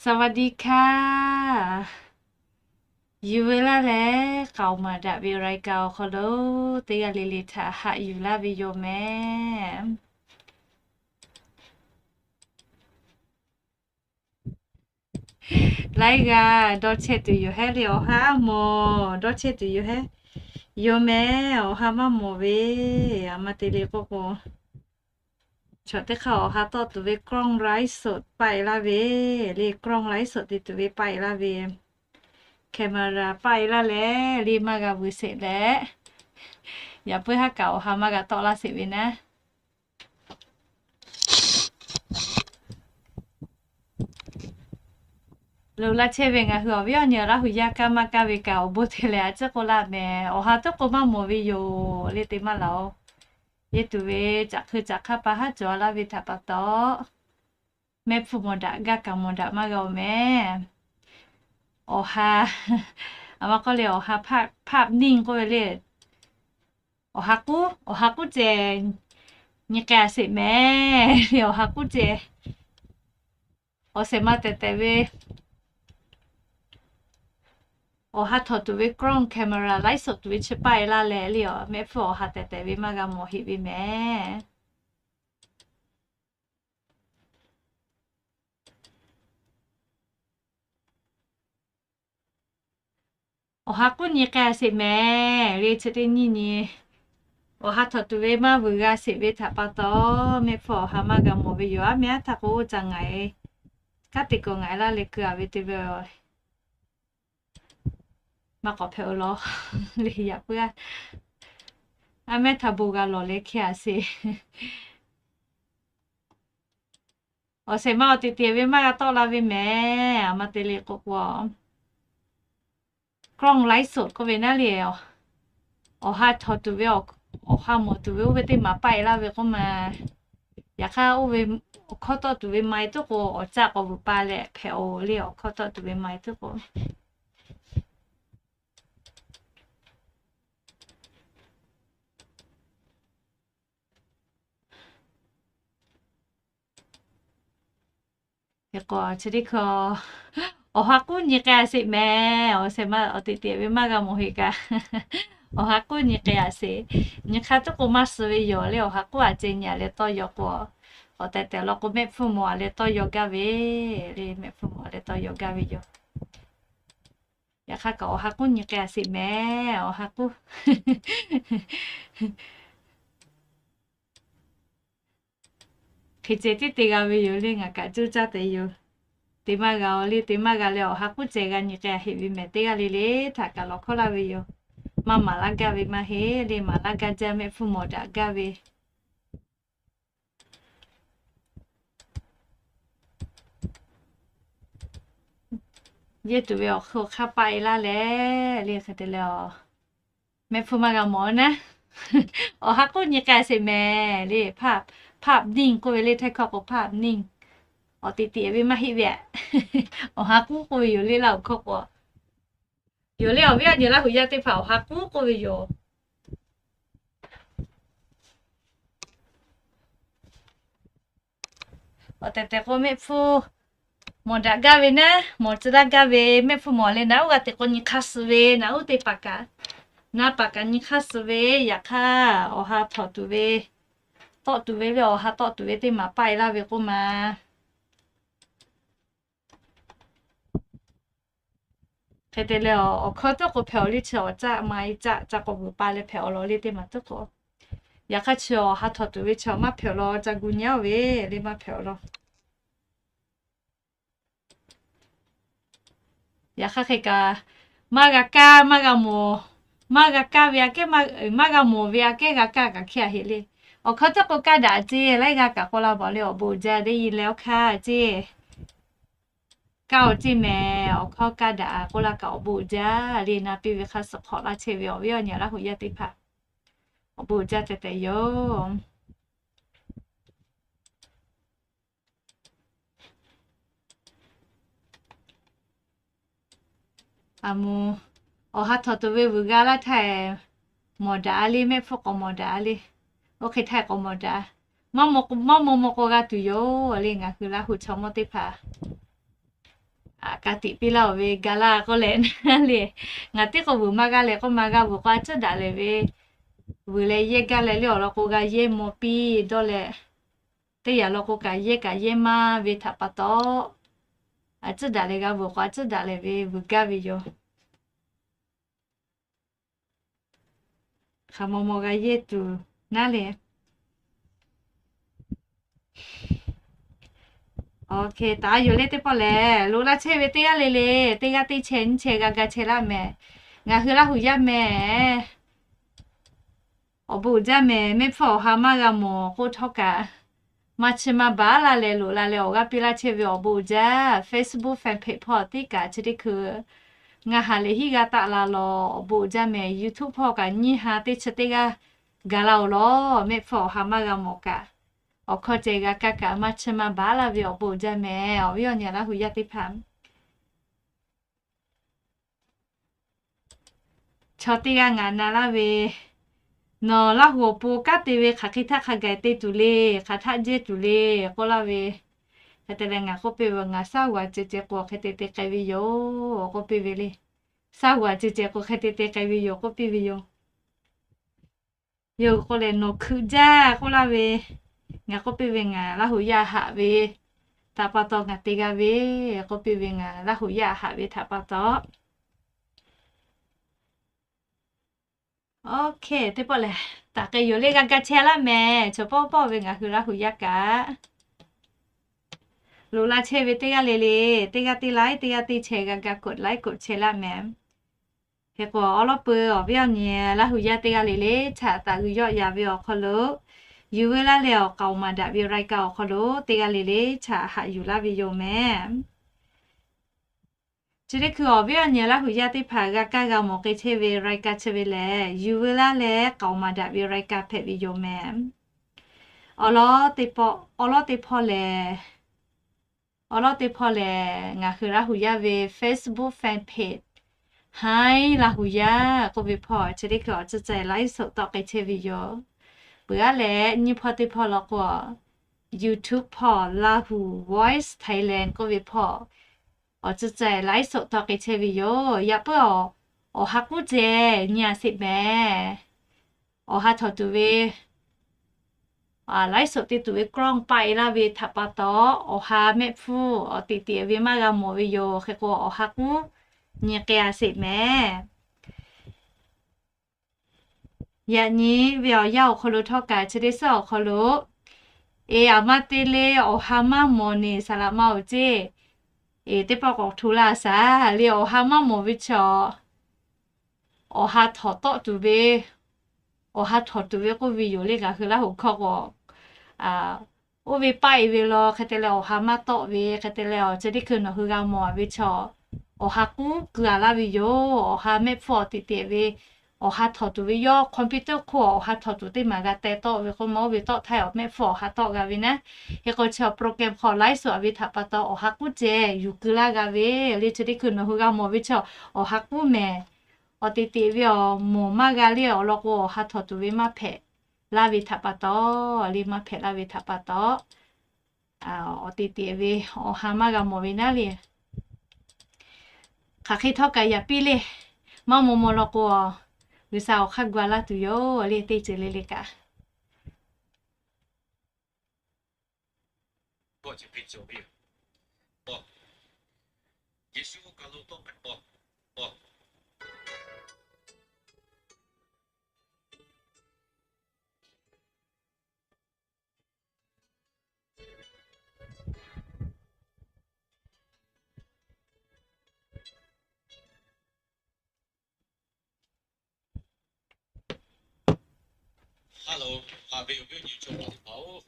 สวัสดีค่ะ Yuˬ ve laˇ leh k'aoˍ maˍ daꞈ ve รายการ awˬ hk'aw lo teˇ g'aˇ le le htaꞈ haꞈ yuˬ laˇ ve yoˬ mehˍ. Laiˉ g'aˇ dawˇ chehˇ tuˬ yoˬ hehˉ le, awˬ ha mawˬ dawˇ chehˇ tuˬ yoˬ hehˉ. Yoˬ mehˍ, awˬ ha maˇ mawˬ ve, a ma te le k'oˆ k'o, chaw teˇ hk'aˇ awˬ ha tawˆ tuˬ ve กล้องไลฟ์สด paˆ e laˇ ve, le กล้องไลฟ์สด te tuˬ ve paˆ e laˇ ve, camera paˆ e laˇ leh le maˇ g'a vuiˬ sheˍ leh, yaꞈ puiˉ haˉ kaꞈ awˬ ha maˇ g'a tawˆ laˇ sheˍ ve naˉ. Loꞈ la chehˇ ve ngaˬ hui awˬ viˉ awˬ nyi Laˇ hu yaˇ kaˇ maˇ kaˇ ve kaꞈ awˬ bon te leh a ciˉ k'oˆ laˇ mehˍ. Awˬ ha tuˉ k'o maˇ mawˬ ve yoˬ le te maˇ laˬ oˬ. Yehˬ tuˬ ve caꞈ hkui caꞈ hk'aˇ pa haˉ cawˬ laˇ ve htaꞈ pa taw, mehˆ hpfuhˇ mawˬ daꞈ gaˇ kaꞈ mawˬ daꞈ maˇ g'a oˬ mehˍ. Awˬ ha, a ma k'oˆ le, awˬ ha ภาพนิ่ง k'oˆ ve le. Awˬ ha k'uˉ, awˬ ha k'uˉ ceh nyi k'ai a sheˍ mehˍ le, awˬ ha k'uˉ ceh. Awˬ shehˍ ma tehˬ tehˬ ve awˬ ha htawnˍ tuˬ ve กล้อง camera ไลฟ์สด tuˬ ve chi paˆ e laˇ leh le, mehˆ hpfuhˇ awˬ ha tehˬ tehˬ ve maˇ g'a mawˬ heˆ ve mehˍ. Awˬ ha k'uˉ nyi k'ai a sheˍ mehˍ le, chi teˇ nyi nyi awˬ ha htawnˍ tuˬ ve maˇ vuiˬ g'a sheˍ ve htaꞈ pa taw, mehˆ hpfuhˇ awˬ ha maˇ g'a mawˬ ve yoˬ. Aˉ mehˉ aˉ htaˇ k'o caꞈ ngaˬ e, kanˉ te kuiˬ ngaˬ e laˇ leh keu a ve te ve, maˇ k'awꞈ hpehꞈ oˬ law le yaꞈ puiˉ a. Aˉ mehˉ htaꞈ bon g'a lawˬ leh hk'e a sheˍ. Awˬ shehˍ ma awˬ teꞈ teꞈ ve maˇ g'a tawˆ la ve mehˍ. A ma te le k'oˆ k'o, กล้องไลฟ์สด k'oˆ ve naˉ le, awˬ ha htawnˍ tuˬ ve, awˬ ha mawˬ tuˬ ve oˇ ve teˇ maˍ paˆ e laˇ ve k'oˆ ma. Yaꞈ hk'aˇ oˇ ve awˬ hkawˇ tawˆ tuˬ ve ma e tuˉ k'o, awˬ caˆ k'awꞈ vuiˬ pa leh hpehꞈ oˬ le, awˬ hkawˇ tawˆ tuˬ ve ma e tuˉ k'o. Hk'e k'o chi teˇ hkui awˬ ha k'uˉ nyi k'ai a sheˍ mehˍ. Awˬ shehˍ ma awˬ teꞈ teꞈ ve maˇ g'a mawˬ heˆ kaꞈ, awˬ ha k'uˉ nyi k'ai a sheˍ. Nyi hk'aˇ tuˉ k'o maˇ suh ve yoˬ le, awˬ ha k'uˉ a ceh nyi a leh tawˇ yaw k'o, awˬ tehˬ tehˬ law k'o mehˆ hpfuhˇ mawˬ a leh tawˇ yaw gaˇ ve le, mehˆ hpfuhˇ mawˬ a leh tawˇ yaw gaˇ ve yoˬ. Yaꞈ hk'aˇ kaꞈ awˬ ha k'uˉ nyi k'ai a sheˍ mehˍ, awˬ ha k'uˉ. Hk'e ceh tiˉ te g'a ve yoˬ le, ngaˬ kaꞈ cuˇ caˇ te yoˬ. Te maˇ g'a oˬ le, te maˇ g'a leh awˬ ha k'uˉ ceh g'a nyi k'ai a heˆ ve mehˍ. Teˇ g'aˇ le le htaꞈ kaꞈ lawˬ hkawˇ laˇ ve yoˬ. Maˇ maˍ laˇ gaˇ ve maˇ heˆ le, maˍ laˇ gaˇ jaˇ, mehˆ hpfuhˇ mawˬ daꞈ gaˇ ve. Yehˬ tuˬ ve awˬ hk'aw hk'aˇ paˆ e laˇ leh le hk'e te leh, mehˆ hpfuhˇ maˇ g'a mawˬ naˉ. Awˬ ha k'uˉ nyi k'ai a sheˍ mehˍ le, ภาพนิ่ง k'oˆ ve le, htaiˇ hkawˇ k'o ภาพนิ่ง. Awˬ teꞈ teꞈ ve maˇ heˆ ve a. Awˬ ha k'uˉ k'oˆ ve yoˬ le, Laˇ huˍ hkawˇ k'o. Yoˬ le, awˬ viˉ awˬ nyi Laˇ huˍ yaˇ teˇ hpaˍ awˬ ha k'uˉ k'oˆ ve yoˬ. Awˬ tehˬ tehˬ k'o mehˆ hpfuhˇ mawˬ daꞈ gaˇ ve naˉ, mawˬ tcuh laˇ gaˇ ve, mehˆ hpfuhˇ mawˬ leh naˍ uˉ g'a teꞈ k'o nyi hk'aˇ suh ve, naˍ uˉ teˇ hpaˍ kaꞈ, naˍ paˍ kaꞈ nyi hk'aˇ suh ve. Yaꞈ hk'aˇ awˬ ha htawnˍ tuˬ ve, tawˆ tuˬ ve le, awˬ ha tawˆ tuˬ ve teˇ maˍ paˆ e laˇ ve k'oˆ ma. Hk'e te leh awˬ hkawˇ tuˉ k'o hpehꞈ awˬ le, chi awˬ caˆ ma e caˆ ca k'awꞈ vuiˬ pa leh hpehꞈ awˬ lawn le teˇ maˍ tuˉ k'o. Yaꞈ hk'aˇ chi awˬ ha htawnˍ tuˬ ve chi awˬ maˇ hpehꞈ awˬ lawn ca gu nyi aˉ ve le, maˇ hpehꞈ awˬ lawn. Yaꞈ hk'aˇ hk'e kaꞈ, maˇ g'a kaˇ, maˇ g'a mawˬ, maˇ g'a kaˇ ve aꞈ kehˉ, maˇ g'a mawˬ ve aꞈ kehˉ g'a kaˇ kaꞈ hk'e a heˆ le. Awˬ hkawˇ tuˉ k'o kaˇ daꞈ ceˇ, laiˉ g'aˇ kaꞈ k'oˆ la bawˬ le, awˬ bon jaˇ deˇ yi leh oˇ hk'aˇ ceˇ. Kaˇ awˬ ceˇ mehˍ, awˬ hkawˇ kaˇ daꞈ k'oˆ laˇ kaꞈ awˬ bon jaˇ le, na piˇ ve hk'aˇ suh hk'awꞈ laˇ chehˇ ve awˬ viˉ awˬ nyi Laˇ huˍ yaˇ teˇ hpaˍ, awˬ bon jaˇ tehꞈ tehꞈ yoˬ. A moˍ, awˬ ha htawnˍ tuˬ ve vuiˬ g'a laˇ htaˇ, mawˬ daꞈ a le, mehˆ hpfuhˇ k'awꞈ mawˬ daꞈ a le. Oˇ hk'e htaˇ k'awꞈ mawˬ daꞈ. Maˇ mawˬ maw maw k'o g'a tuˬ yoˬ le, ngaˬ hui Laˇ huˍ chaw mawˇ teˇ hpaˍ. ka tiꞈ piˇ laˇ-oˬ ve ga laˇ k'oˆ leh naˉ le. Ngaˬ tiˉ k'o vuiˬ maˇ g'aˇ leh k'oˆ maˇ g'aˇ, vuiˬ k'o a ciˉ daꞈ lehˬ ve, vuiˬ leh yehˇ gaˇ leh le awˬ lawn k'o g'a yehˇ maw piˇ dawˇ leh, teˇ yanˇ lawn k'o kaꞈ yehˇ kaꞈ yehˇ maˇ ve htaꞈ pa taw, a ciˉ daꞈ leh g'a vuiˬ k'o a ciˉ daꞈ lehˬ ve vuiˬ gaˇ ve yoˬ. Hk'aˬ maw maw g'a yehˇ tuˬ naˉ le. Taˍ a yoˬ le teˇ pawˆ lehˬ, loꞈ la chehˇ ve teˇ g'aˇ le le, teˇ g'aˇ teˇ chehˇ nyiˇ chehˇ g'a ga chehˇ laˇ mehˍ. Ngaˬ hui Laˇ huˍ yaˇ mehˍ. Awˬ bon uiˍ jaˇ mehˍ, mehˆ hpfuhˇ awˬ ha maˇ g'a mawˬ k'oˆ htawˇ kaꞈ, maˇ chiˇ maˇ baˬ laˇ leh loꞈ la leh awˬ g'aˇ piˇ laˇ chehˇ ve awˬ bon uiˍ jaˇ. Facebook fan page hpawˇ tiˉ kaꞈ chi teˇ hkui ngaˬ haꞈ lehˬ hiˉ g'a taˆ la lawˬ awˬ bon uiˍ jaˇ mehˍ. YouTube hpawˇ kaꞈ nyiˇ ha teˇ chi teˇ g'aˇ gaˬ la-oˬ lawˬ. Mehˆ hpfuhˇ awˬ ha maˇ g'a mawˬ kaꞈ, awˬ hkawˇ ceh g'a kaˇ kaꞈ maˇ chiˇ maˇ baˬ laˇ ve awˬ bon uiˍ jaˇ mehˍ. Awˬ viˉ awˬ nyi Laˇ huˍ yaˇ teˇ hpaˍ, chaw teˇ g'aˇ ngaˬ na laˇ ve, nawˬ Laˇ huˍ awˬ pon kanˉ te ve hk'aˬ hk'e htaˇ hk'a gaˬ te tuˬ le, hk'aˬ htaˇ jehˇ tuˬ le k'oˆ laˇ ve, hk'e te leh ngaˬ k'oˆ piˇ ve, ngaˬ saˉ g'uiˬ a ceh ceh k'o hk'e te te k'ai ve yoˬ k'oˆ piˇ ve le. Saˉ g'uiˬ a ceh ceh k'o hk'e te te k'ai ve yoˬ k'oˆ piˇ ve yoˬ. Yoˬ k'oˆ leh nawˬ hkui jaˇ k'oˆ laˇ ve, ngaˬ k'oˆ piˇ ve, ngaˬ Laˇ huˍ yaˇ haꞈ ve htaꞈ pa taw ngaˬ te g'a ve k'oˆ piˇ ve, ngaˬ Laˇ huˍ yaˇ haꞈ ve htaꞈ pa taw. Oˇ hk'e teˇ pawˆ lehˬ, taˍ k'ai yoˬ le, g'a ga chehˇ laˇ mehˍ. Chaw pawˆ pawˆ ve ngaˬ hui Laˇ huˍ yaˇ kaꞈ, loꞈ la chehˇ ve teˇ g'aˇ le le, teˇ g'aˇ teˇ laiˉ, teˇ g'aˇ teˇ chehˇ g'a ga กดไลค์ กดแชร์ laˇ mehˍ. Hk'e k'o awˉ lawˉ peuˬ awˬ viˉ awˬ nyi Laˇ huˍ yaˇ teˇ g'aˇ le le htaꞈ taˍ g'uiˬ yawˆ yan ve awˬ hk'aw lo, yuˬ veu laˇ leh awˬ k'aoˍ maˍ daꞈ ve รายการ awˬ hk'aw lo teˇ g'aˇ le le htaꞈ haꞈ yuˬ laˇ ve yoˬ mehˍ. Chi teˇ hkui awˬ viˉ awˬ nyi Laˇ huˍ yaˇ teˇ hpaˍ g'a kaˇ g'a mawˬ k'ai chehˇ ve รายการ chi ve lehˬ, yuˬ veu laˇ leh k'aoˍ maˍ daꞈ ve รายการ hpehꞈ ve yoˬ mehˍ. Awˬ lawˉ teˇ hpawˇ lehˬ, awˬ lawˉ teˇ hpawˇ lehˬ ngaˬ hui Laˇ huˍ yaˇ ve Facebook fan page Hi Laˇ huˍ yaˇ k'oˆ ve hpawˇ chi teˇ hkui awˬ ceuˬ ceh ไลฟ์สด tawˆ k'ai chehˇ ve yoˬ. Peuˬ aˉ leh nyiˇ hpawˇ teˇ hpawˇ law k'o, YouTube hpawˇ Lahu Voice Thailand k'oˆ ve hpawˇ awˬ ceuˬ ceh ไลฟ์สด tawˆ k'ai chehˇ ve yoˬ. Yaꞈ puiˉ awˬ, awˬ ha k'uˉ ceh nyi a sheˍ mehˍ. Awˬ ha htawꞈ tuˬ ve ไลฟ์สด te tuˬ ve กล้อง paˆ e laˇ ve htaꞈ pa taw, awˬ ha mehˆ hpfuhˇ awˬ teꞈ teꞈ ve maˇ g'a mawˬ ve yoˬ. Hk'e k'o awˬ ha k'uˉ nyi k'ai a sheˍ mehˍ. Yaꞈ nyi ve awˬ yanˇ awˬ hk'aw lo htawˇ kaꞈ chi teˇ suhˉ awˬ hk'aw lo, eˬ, aˬ ma te le awˬ ha maˇ mawˬ neˬ saˍ laꞈ ma oˬ ceˇ, eˬ, teˇ pawˆ k'awꞈ hto laˇ saˍ le. Awˬ ha maˇ mawˬ ve chaw, awˬ ha htawꞈ tawˆ tuˬ ve, awˬ ha htawꞈ tuˬ ve k'oˆ ve yoˬ le. Ngaˬ hui Laˇ huˍ hkawˇ k'o, oˇ ve paˆ e ve law hk'e te leh awˬ ha maˇ tawˆ ve hk'e te leh, awˬ ceuˬ teˇ hkui nawˬ hui g'a mawˬ ve chaw, awˬ ha k'uˉ keu a laˇ ve yoˬ. Awˬ ha mehˆ hpfuhˇ awˬ teꞈ teꞈ ve, awˬ ha htawꞈ tuˬ ve yawˇ computer hk'oˆ awˬ ha htawꞈ tuˬ teˇ maˬ g'a teh tawˆ ve k'oˆ ma, oˇ ve tawˆ htaˇ awˬ mehˆ hpfuhˇ awˬ ha tawˆ g'a ve naˉ. Hk'e k'o chi awˬ program hk'aw ไลฟ์สด ve htaꞈ pa taw awˬ ha k'uˉ ceh yuˬ keu laˇ g'a ve le. Chi teˇ hkui nawˬ hui g'a mawˬ ve chaw, awˬ ha k'uˉ mehˍ. Awˬ teꞈ teꞈ ve awˬ mawˬ maˇ g'a le awˬ lawn k'o, awˬ ha htawꞈ tuˬ ve maˇ hpehꞈ laˇ ve htaꞈ pa taw, le maˇ hpehꞈ laˇ ve htaꞈ pa taw, awˬ teꞈ teꞈ ve awˬ ha maˇ g'a mawˬ ve naˉ le. Hk'aˬ hk'e htawˇ kaꞈ yaꞈ piˇ le. Maˇ maw maw law k'o, G'uiˬsha awˬ hk'aˇ gu a laˇ tuˬ yoˬ le, teˇ ceuˬ le le kaꞈ. Hello, haꞈ ve awˬ viˉ awˬ nyi chaw teˇ hpaˍ-oˬ,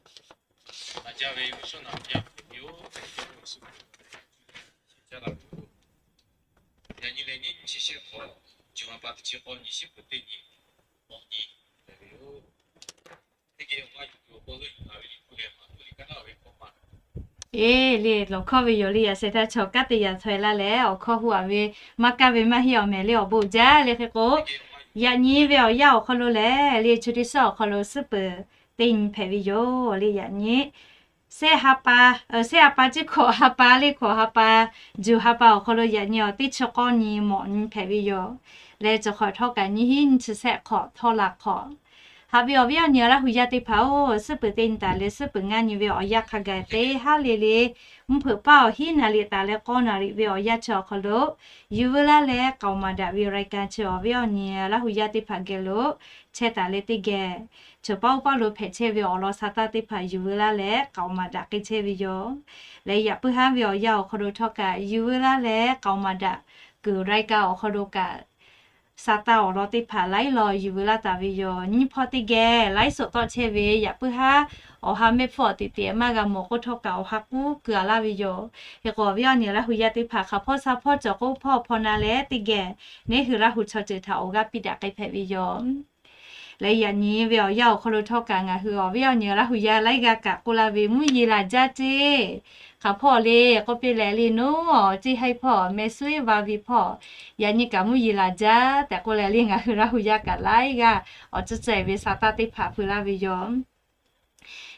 a jaˇ ve awˬ suhˉ naˍ ve yaˇ hpehꞈ ve yoˬ. Hk'e te leh awˬ suhˉ jaˇ la ve yoˬ. Yaꞈ nyi lehˬ, nyiˇ chi shehˆ hk'awꞈ, June ha pa teˇ chi k'awˇ nyi shiˉ peuˬ teˇ nyi, awˬ nyi hpehꞈ ve yoˬ. Teˇ geh awˬ maˇ yuˬ tuˬ awˬ hk'aw lo yuˬ la ve liꞈ hpu lehˬ, maˇ k'oˆ liꞈ kaˇ laˇ ve hkawˇ maˇ. Eˬ, le lawˬ hkawˇ ve yoˬ le. Yaꞈ shehˍ htaˇ chaw kanˉ te yaꞈ htawꞈ e laˇ leh awˬ hkawˇ hu a ve maˇ kaˇ ve maˇ heˆ awˬ mehˍ le. Awˬ bon uiˍ jaˇ le. Hk'e k'o, yaꞈ nyi ve awˬ yanˇ awˬ hk'aw lo lehˬ le, chi teˇ suhˉ awˬ hk'aw lo suhˉ peuˬ teˇ nyi hpehꞈ ve yoˬ le. Yaꞈ nyi Shehˆ ha pa, shehˆ ha pa ceˇ hkawꞈ ha pa le, hkawꞈ ha pa, juˬ ha pa awˬ hk'aw lo yaꞈ nyi awˬ teˇ chi k'awˇ nyi mawꞈ nyi hpehꞈ ve yoˬ. Leh cawˬ hk'awꞈ htawˇ kaꞈ nyiˇ hinˉ nyiˇ chi shehˆ hk'awꞈ htawˇ la hk'awꞈ. Haꞈ ve awˬ viˉ awˬ nyi Laˇ hu yaˇ teˇ hpaˍ-oˬ, suhˉ peuˬ teˇ nyi taˍ leh suhˉ peuˬ ngaˇ nyi ve awˬ yanˇ hk'a gaˬ teˇ haˉ le le, mvuhˇ hpeuꞈ paˇ awˬ hiˉ naˍ riˍ taˍ leh k'awˇ naˍ riˍ ve awˬ yanˇ chi awˬ hk'aw lo, yuˬ veu laˇ leh k'aoˍ maˍ daꞈ ve รายการ chi awˬ viˉ awˬ nyi Laˇ hu yaˇ teˇ hpaˍ geh lo chehˇ taˍ leh teˇ geh, chaw paˇ oˇ paˇ lo hpehꞈ chehˇ ve awˬ lawn sa taˇ teˇ hpaˍ yuˬ veu laˇ leh k'aoˍ maˍ daꞈ k'ai chehˇ ve yoˬ. Leh yaꞈ puiˉ haˉ ve awˬ yanˇ awˬ hk'aw lo htawˇ kaꞈ yuˬ veu laˇ leh k'aoˍ maˍ daꞈ kuiˬ รายการ awˬ hk'aw lo kaꞈ sa taˇ awˬ lawn teˇ hpaˍ laiˉ law yuˬ veu laˇ taˍ ve yoˬ. Nyiˇ hpawˇ teˇ geh laiˉ suhˍ tawˆ chehˇ ve yaꞈ puiˉ haˉ awˬ ha mehˆ hpfuhˇ awˬ teꞈ teꞈ maˇ g'a mawˬ k'oˆ htawˇ kaꞈ awˬ ha k'uˉ keu a laˇ ve yoˬ. Hk'e k'o awˬ viˉ awˬ nyi Laˇ hu yaˇ teˇ hpaˍ hk'aˬ hpawˇ sha hpawˇ cawˬ k'oˆ hpawˇ hpaw na leh teˇ geh, neˉ hui Laˇ hu chaw ceuˬ htaꞈ awˬ g'aˇ piˇ daꞈ k'ai hpehꞈ ve yoˬ. Leh yaꞈ nyi ve awˬ yanˇ awˬ hk'aw lo htawˇ kaꞈ ngaˬ hui awˬ viˉ awˬ nyi Laˇ hu yaˇ laiˉ g'aˇ kaꞈ k'oˆ laˇ ve mvuhˇ yeˬ laˬ jaˇ ceˇ. Hk'aˬ hpawˇ le k'oˆ piˇ leh le, nawˬ ceˇ haiˉ hpawˇ meh suiˉ va ve hpawˇ, yaꞈ nyi kaꞈ mvuhˇ yeˬ laˬ jaˇ tehꞈ k'oˆ leh le, ngaˬ hui Laˇ hu yaˇ kaꞈ laiˉ g'aˇ awˬ tcuhˇ ceh ve sa taˇ teˇ hpaˍ hpeu laˇ ve yoˬ.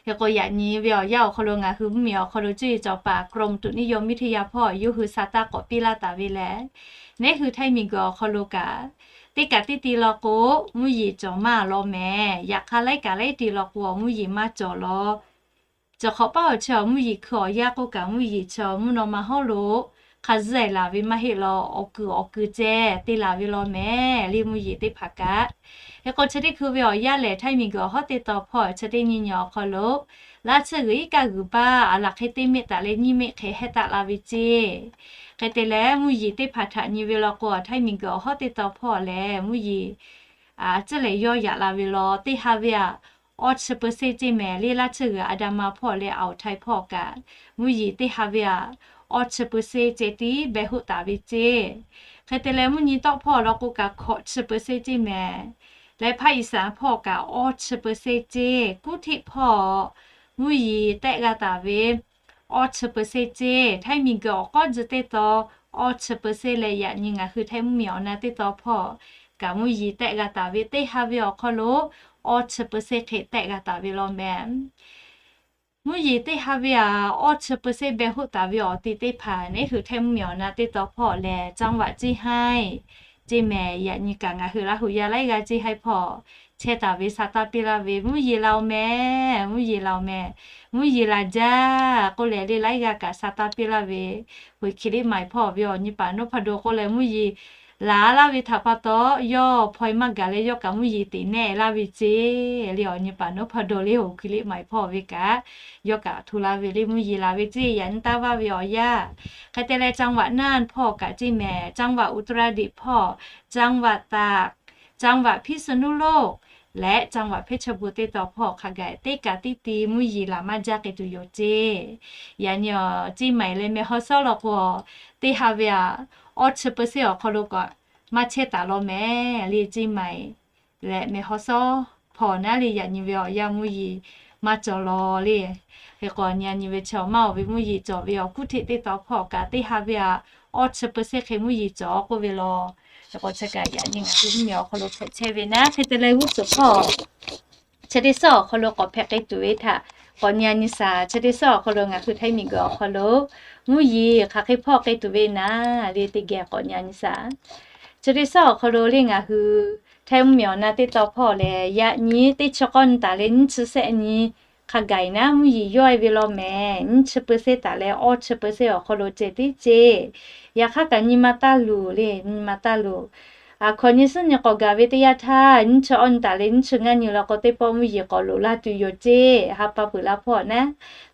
Hk'e k'o yaꞈ nyi ve awˬ yanˇ awˬ hk'aw lo ngaˬ hui mvuhˇmiˬ awˬ hk'aw lo cuˇ yiˍ cawˬ paˍ กรมอุตุนิยมวิทยา hpawˇ yawˇ hui sa taˇ k'awꞈ piˇ laˇ taˍ ve lehˬ, neˉ hui Htaiˇ miˬguiˬ awˬ hk'aw lo kaꞈ, teˇ kaꞈ teˇ ti law k'o, mvuhˇ yeˬ cawˬ maˇ law mehˍ. Yaꞈ hk'aˇ laiˉ kaꞈ laiˉ ti law k'o, mvuhˇ yeˬ maˇ cawˬ law. Cawˬ hk'awꞈ paˇ awˬ chi awˬ mvuhˇ yeˬ hkui awˬ yanˇ k'oˆ kaꞈ, mvuhˇ yeˬ chi mvuhˇ naw ma hawˉ lo hk'a zuhˆ e laˬ ve maˇ heˆ law, awˬ kuiˬ awˬ kuiˬ ceh te laˬ ve law mehˍ le, mvuhˇ yeˬ teˇ hpaˍ kaꞈ. Hk'e k'o chi teˇ hkui ve awˬ yanˇ lehˬ, Htaiˇ miˬguiˬ awˬ hawˉ teˇ taw hpawˇ chi teˇ nyi nyi awˬ hk'aw lo, laˇ tsuhˇ g'uiˬ iˉ kaˆ g'uiˬ baˇ a laˬ hk'e teˇ mehˆ taˍ leh nyiˇ mehˆ hk'e hehˇ taˆ la ve ceˇ. Hk'e te leh mvuhˇ yeˬ teˇ hpaˍ htaꞈ nyi ve law k'o, Htaiˇ miˬguiˬ awˬ hawˉ teˇ taw hpawˇ lehˬ mvuhˇ yeˬ a ciˉ lehˬ yawˇ yaꞈ la ve law, teˇ ha ve aꞈ awˇ chi เปอร์เซ็นต์ ceˇ mehˍ le, laˇ tsuhˇ g'uiˬ อันดามัน hpawˇ leh อ่าวไทย hpawˇ kaꞈ, mvuhˇ yeˬ teˇ ha ve aꞈ awˇ chi เปอร์เซ็นต์ ceh tiˉ beh hoˆ taˍ ve ceˇ. Hk'e te leh mvuhˇ nyi tawˆ hpawˇ law k'o kaꞈ hkawꞈ chi เปอร์เซ็นต์ ceˇ mehˍ. Leh ภาคอีสาน hpawˇ kaꞈ awˇ chi เปอร์เซ็นต์ ceˇ. Kuˉ hteˆ hpawˇ mvuhˇ yeˬ tehˆ g'a taˍ ve awˇ chi เปอร์เซ็นต์ ceˇ. Htaiˇ miˬguiˬ awˬ k'awˇ tzuh teˇ taw awˇ chi เปอร์เซ็นต์ leh, yaꞈ nyi ngaˬ hui Htaiˇ mvuhˇmiˬ awˬ na teˇ taw hpawˇ kaꞈ mvuhˇ yeˬ tehˆ g'a taˍ ve teˇ ha ve awˬ hk'aw lo awˇ chi เปอร์เซ็นต์ hk'e tehˆ g'a taˍ ve law mehˍ. Mvuhˇ yeˬ teˇ ha ve aꞈ awˇ chi เปอร์เซ็นต์ beh hoˆ taˍ ve awˬ ti teˇ hpaˍ neˉ hui Htaiˇ mvuhˇmiˬ awˬ na teˇ taw hpawˇ lehˬ, จังหวัดเชียงราย ceˇ mehˍ. Yaꞈ nyi kaꞈ ngaˬ hui Laˇ hu yaˇ laiˉ g'aˇ ceˇ haiˉ hpawˇ chehˇ taˍ ve sa taˇ piˇ laˇ ve, mvuhˇ yeˬ laˬ oˬ mehˍ, mvuhˇ yeˬ laˬ oˬ mehˍ, mvuhˇ yeˬ laˬ jaˇ k'oˆ leh le, laiˉ g'aˇ kaꞈ sa taˇ piˇ laˇ ve, Huiˍ hkiˬ liˇ maiˍ hpawˇ ve awˬ nyi paˍ นพดล k'oˆ leh mvuhˇ yeˬ laˬ laˇ ve htaꞈ pa taw, yawˇ hpaw e maˇ gaˬ leh yawˇ kaꞈ mvuhˇ yeˬ teꞈ nehˆ laˇ ve ceˇ le. Awˬ nyi paˍ นพดล le, Huiˍ hkiˬ liˇ maiˍ hpawˇ ve kaꞈ yawˇ kaꞈ hto la ve le, mvuhˇ yeˬ laˬ ve ceˇ. Yaꞈ nyi taˇ vaˇ ve awˬ yanˇ, hk'e te leh จังหวัดน่าน hpawˇ kaꞈ ceˇ mehˍ, จังหวัดอุตรดิตถ์ hpawˇ, จังหวัดตาก, จังหวัดพิษณุโลก leh จังหวัดเพชรบูรณ์ teˇ taw hpawˇ hk'a gaˬ teˇ kaꞈ teˇ ti mvuhˇ yeˬ laˬ maˇ jaˇ k'ai tuˬ yoˬ ceˇ. Yaꞈ nyi ceˇ maiˍ leh meh haw sawˉ law k'o, teˇ ha ve aꞈ awˇ chi เปอร์เซ็นต์ awˬ hk'aw lo kaꞈ maˇ chehˇ taˍ law mehˍ le, ceˇ maiˍ leh meh haw sawˉ hpawˇ naˉ le, yaꞈ nyi ve awˬ yanˇ mvuhˇ yeˬ maˇ cawˬ law le. Hk'e k'o nyi a nyi ve chi awˬ maˇ oˬ ve mvuhˇ yeˬ cawˬ ve awˬ kuˉ hteˆ teˇ taw hpawˇ kaꞈ teˇ ha ve aꞈ awˇ chi เปอร์เซ็นต์ hk'e mvuhˇ yeˬ cawˬ k'oˆ ve law. Hk'e k'o chi kaꞈ yaꞈ nyi ngaˬ hui mvuhˇmiˬ awˬ hk'aw lo hpehꞈ chehˇ ve naˉ. Hk'e te leh g'uˇ suhˍ hpawˇ chi teˇ suhˉ awˬ hk'aw lo k'awꞈ hpehꞈ k'ai tuˬ ve htaꞈ k'awꞈ nyi a nyi shaˍ. Chi teˇ suhˉ awˬ hk'aw lo ngaˬ hui Htaiˇ miˬguiˬ awˬ hk'aw lo mvuhˇ yeˬ hk'aˬ hk'e hpawˇ k'ai tuˬ ve naˉ le, teˇ geh k'awꞈ nyi a nyi shaˍ. Chi teˇ suhˉ awˬ hk'aw lo le, ngaˬ hui Htaiˇ mvuhˇmiˬ awˬ na teˇ taw hpawˇ lehˬ, yaꞈ nyi teˇ chi k'awˇ nyi taˍ leh nyiˇ chi shehˆ nyi hk'a gaˬ naˉ mvuhˇ yeˬ yawˇ e ve law mehˍ. Nyiˇ chi เปอร์เซ็นต์ taˍ leh awˇ chi เปอร์เซ็นต์ awˬ hk'aw lo ceh tiˉ ceˇ. Yaꞈ hk'aˇ kaꞈ nyi ma taˇ luˬ le, nyi ma taˇ luˬ. Aˬ, hkawꞈ nyi suhˉ nyi k'awꞈ gaˬ ve teˇ yanˇ htaˇ, nyiˇ chi awˇ nyi taˍ leh nyiˇ chi ngaˇ nyi law k'o, teˇ pawˆ mvuhˇ yeˬ k'awꞈ loꞈ la tuˬ yoˬ ceˇ. Ha pa peuˬ la hpawˇ naˉ,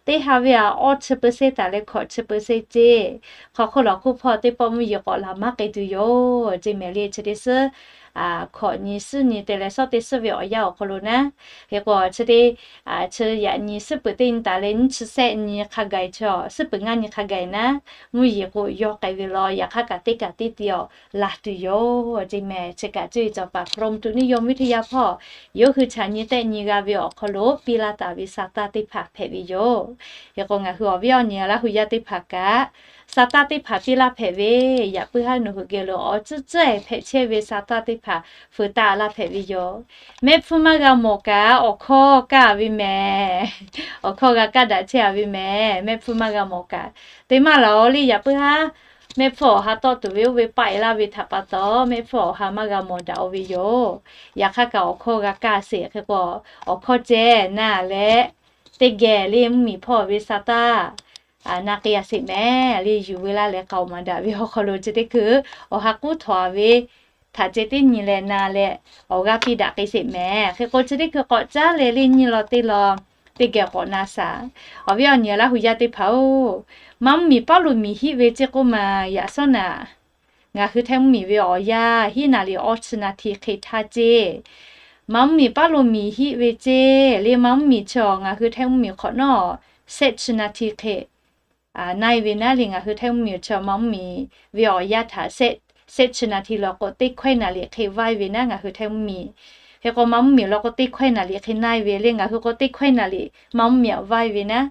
teˇ ha ve aꞈ awˇ chi เปอร์เซ็นต์ taˍ leh hkawꞈ chi เปอร์เซ็นต์ ceˇ. Hk'aˬ hk'oˆ lawˬ hk'oˆ hpawˇ teˇ pawˆ mvuhˇ yeˬ k'awꞈ laˬ maˇ k'ai tuˬ yoˬ ceˇ mehˍ le. Chi teˇ suhˉ hkawꞈ nyi suhˉ nyi te leh suhˉ teˇ suhˉ ve awˬ yanˇ awˬ hk'aw lo naˉ, hk'e k'o chi teˇ chi yaꞈ nyi suhˉ peuˬ teˇ nyi taˍ leh nyiˇ chi shehˆ nyi hk'a gaˬ chaw, suhˉ peuˬ ngaˇ nyi hk'a gaˬ naˉ, mvuhˇ yeˬ k'o yawˇ k'ai ve law. Yaꞈ hk'aˇ kaꞈ teˇ kaꞈ teˇ ti awˬ laˬ tuˬ yoˬ ceˇ mehˍ. Chi kaꞈ cuˇ yiˍ cawˬ paˍ กรมอุตุนิยมวิทยา hpawˇ yawˇ hui chaꞈ nyi tehˆ nyi g'a ve awˬ hk'aw lo piˇ laˇ taˍ ve sa taˇ teˇ hpaˍ hpehꞈ ve yoˬ. Hk'e k'o, ngaˬ hui awˬ viˉ awˬ nyi Laˇ hu yaˇ teˇ hpaˍ kaꞈ, sa taˇ teˇ hpaˍ piˇ laˇ hpehꞈ ve, yaꞈ puiˉ haˉ nawˬ hui geh lo awˬ tcuhˉ tcuhˉ-e hpehꞈ chehˇ ve sa taˇ teˇ hpaˍ feu taˆ laˇ hpehꞈ ve yoˬ. Mehˆ hpfuhˇ maˇ g'a mawˬ kaꞈ, awˬ hkawˇ kaˇ ve mehˍ. Awˬ hkawˇ g'a kaˇ daꞈ chehˇ a ve mehˍ. Mehˆ hpfuhˇ maˇ g'a mawˬ kaꞈ, te maˇ laˬ-oꞈ le, yaꞈ puiˉ haˉ mehˆ hpfuhˇ awˬ ha tawˆ tuˬ ve oˇ ve paˆ-e laˇ ve htaꞈ pa taw, mehˆ hpfuhˇ awˬ ha maˇ g'a mawˬ daꞈ-o ve yoˬ. Yaꞈ hk'aˇ kaꞈ awˬ hkawˇ g'a kaˇ sheˍ. Hk'e k'o, awˬ hkawˇ ceh na leh, teˇ geh le mvuhˇmiˬ hpawˇ ve sa taˇ na k'ai a sheˍ mehˍ le, yuˬ ve laˇ leh k'aoˍ maˍ daꞈ ve awˬ hk'aw lo chi teˇ hkui awˬ ha k'uˉ htawnˍ ve htaꞈ ceh teˇ nyi leh na leh, awˬ g'aˇ piˇ daꞈ k'ai sheˍ mehˍ. Hk'e k'o, chi teˇ hkui k'awꞈ caˉ leh le nyi law teˇ law teˇ geh k'awꞈ na shaˍ. Awˬ viˉ awˬ nyi Laˇ hu yaˇ teˇ hpaˍ-oˬ, maˇ mvuhˇmiˬ paˉ lo miˬ hiˆ ve ceˇ k'oˆ ma, yaꞈ shawˉ naꞈ ngaˬ hui Htaiˇ mvuhˇmiˬ ve awˬ yanˇ hiˉ naˍ liꞈ awˇ chi na hti hk'e htaˇ ceˇ, maˇ mvuhˇmiˬ paˉ lo miˬ hiˆ ve ceˇ le, maˇ mvuhˇmiˬ chi ngaˬ hui Htaiˇ mvuhˇmiˬ hk'awꞈ nawˉ shehˆ chi na hti hk'e na-e ve naˉ le, ngaˬ hui Htaiˇ mvuhˇmiˬ chi maˇ mvuhˇmiˬ ve awˬ yanˇ htaꞈ shehˆ chi na hti law k'o, teˇ hkawehˇ naˍ liꞈ hk'e vaˇ-e ve naˉ ngaˬ hui Htaiˇ mvuhˇmiˬ. Hk'e k'o, maˇ mvuhˇmiˬ law k'o, teˇ hkawehˇ naˍ liꞈ hk'e na-e ve le, ngaˬ hui k'o teˇ hkawehˇ naˍ liꞈ maˇ mvuhˇmiˬ aꞈ vaˇ-e ve naˉ.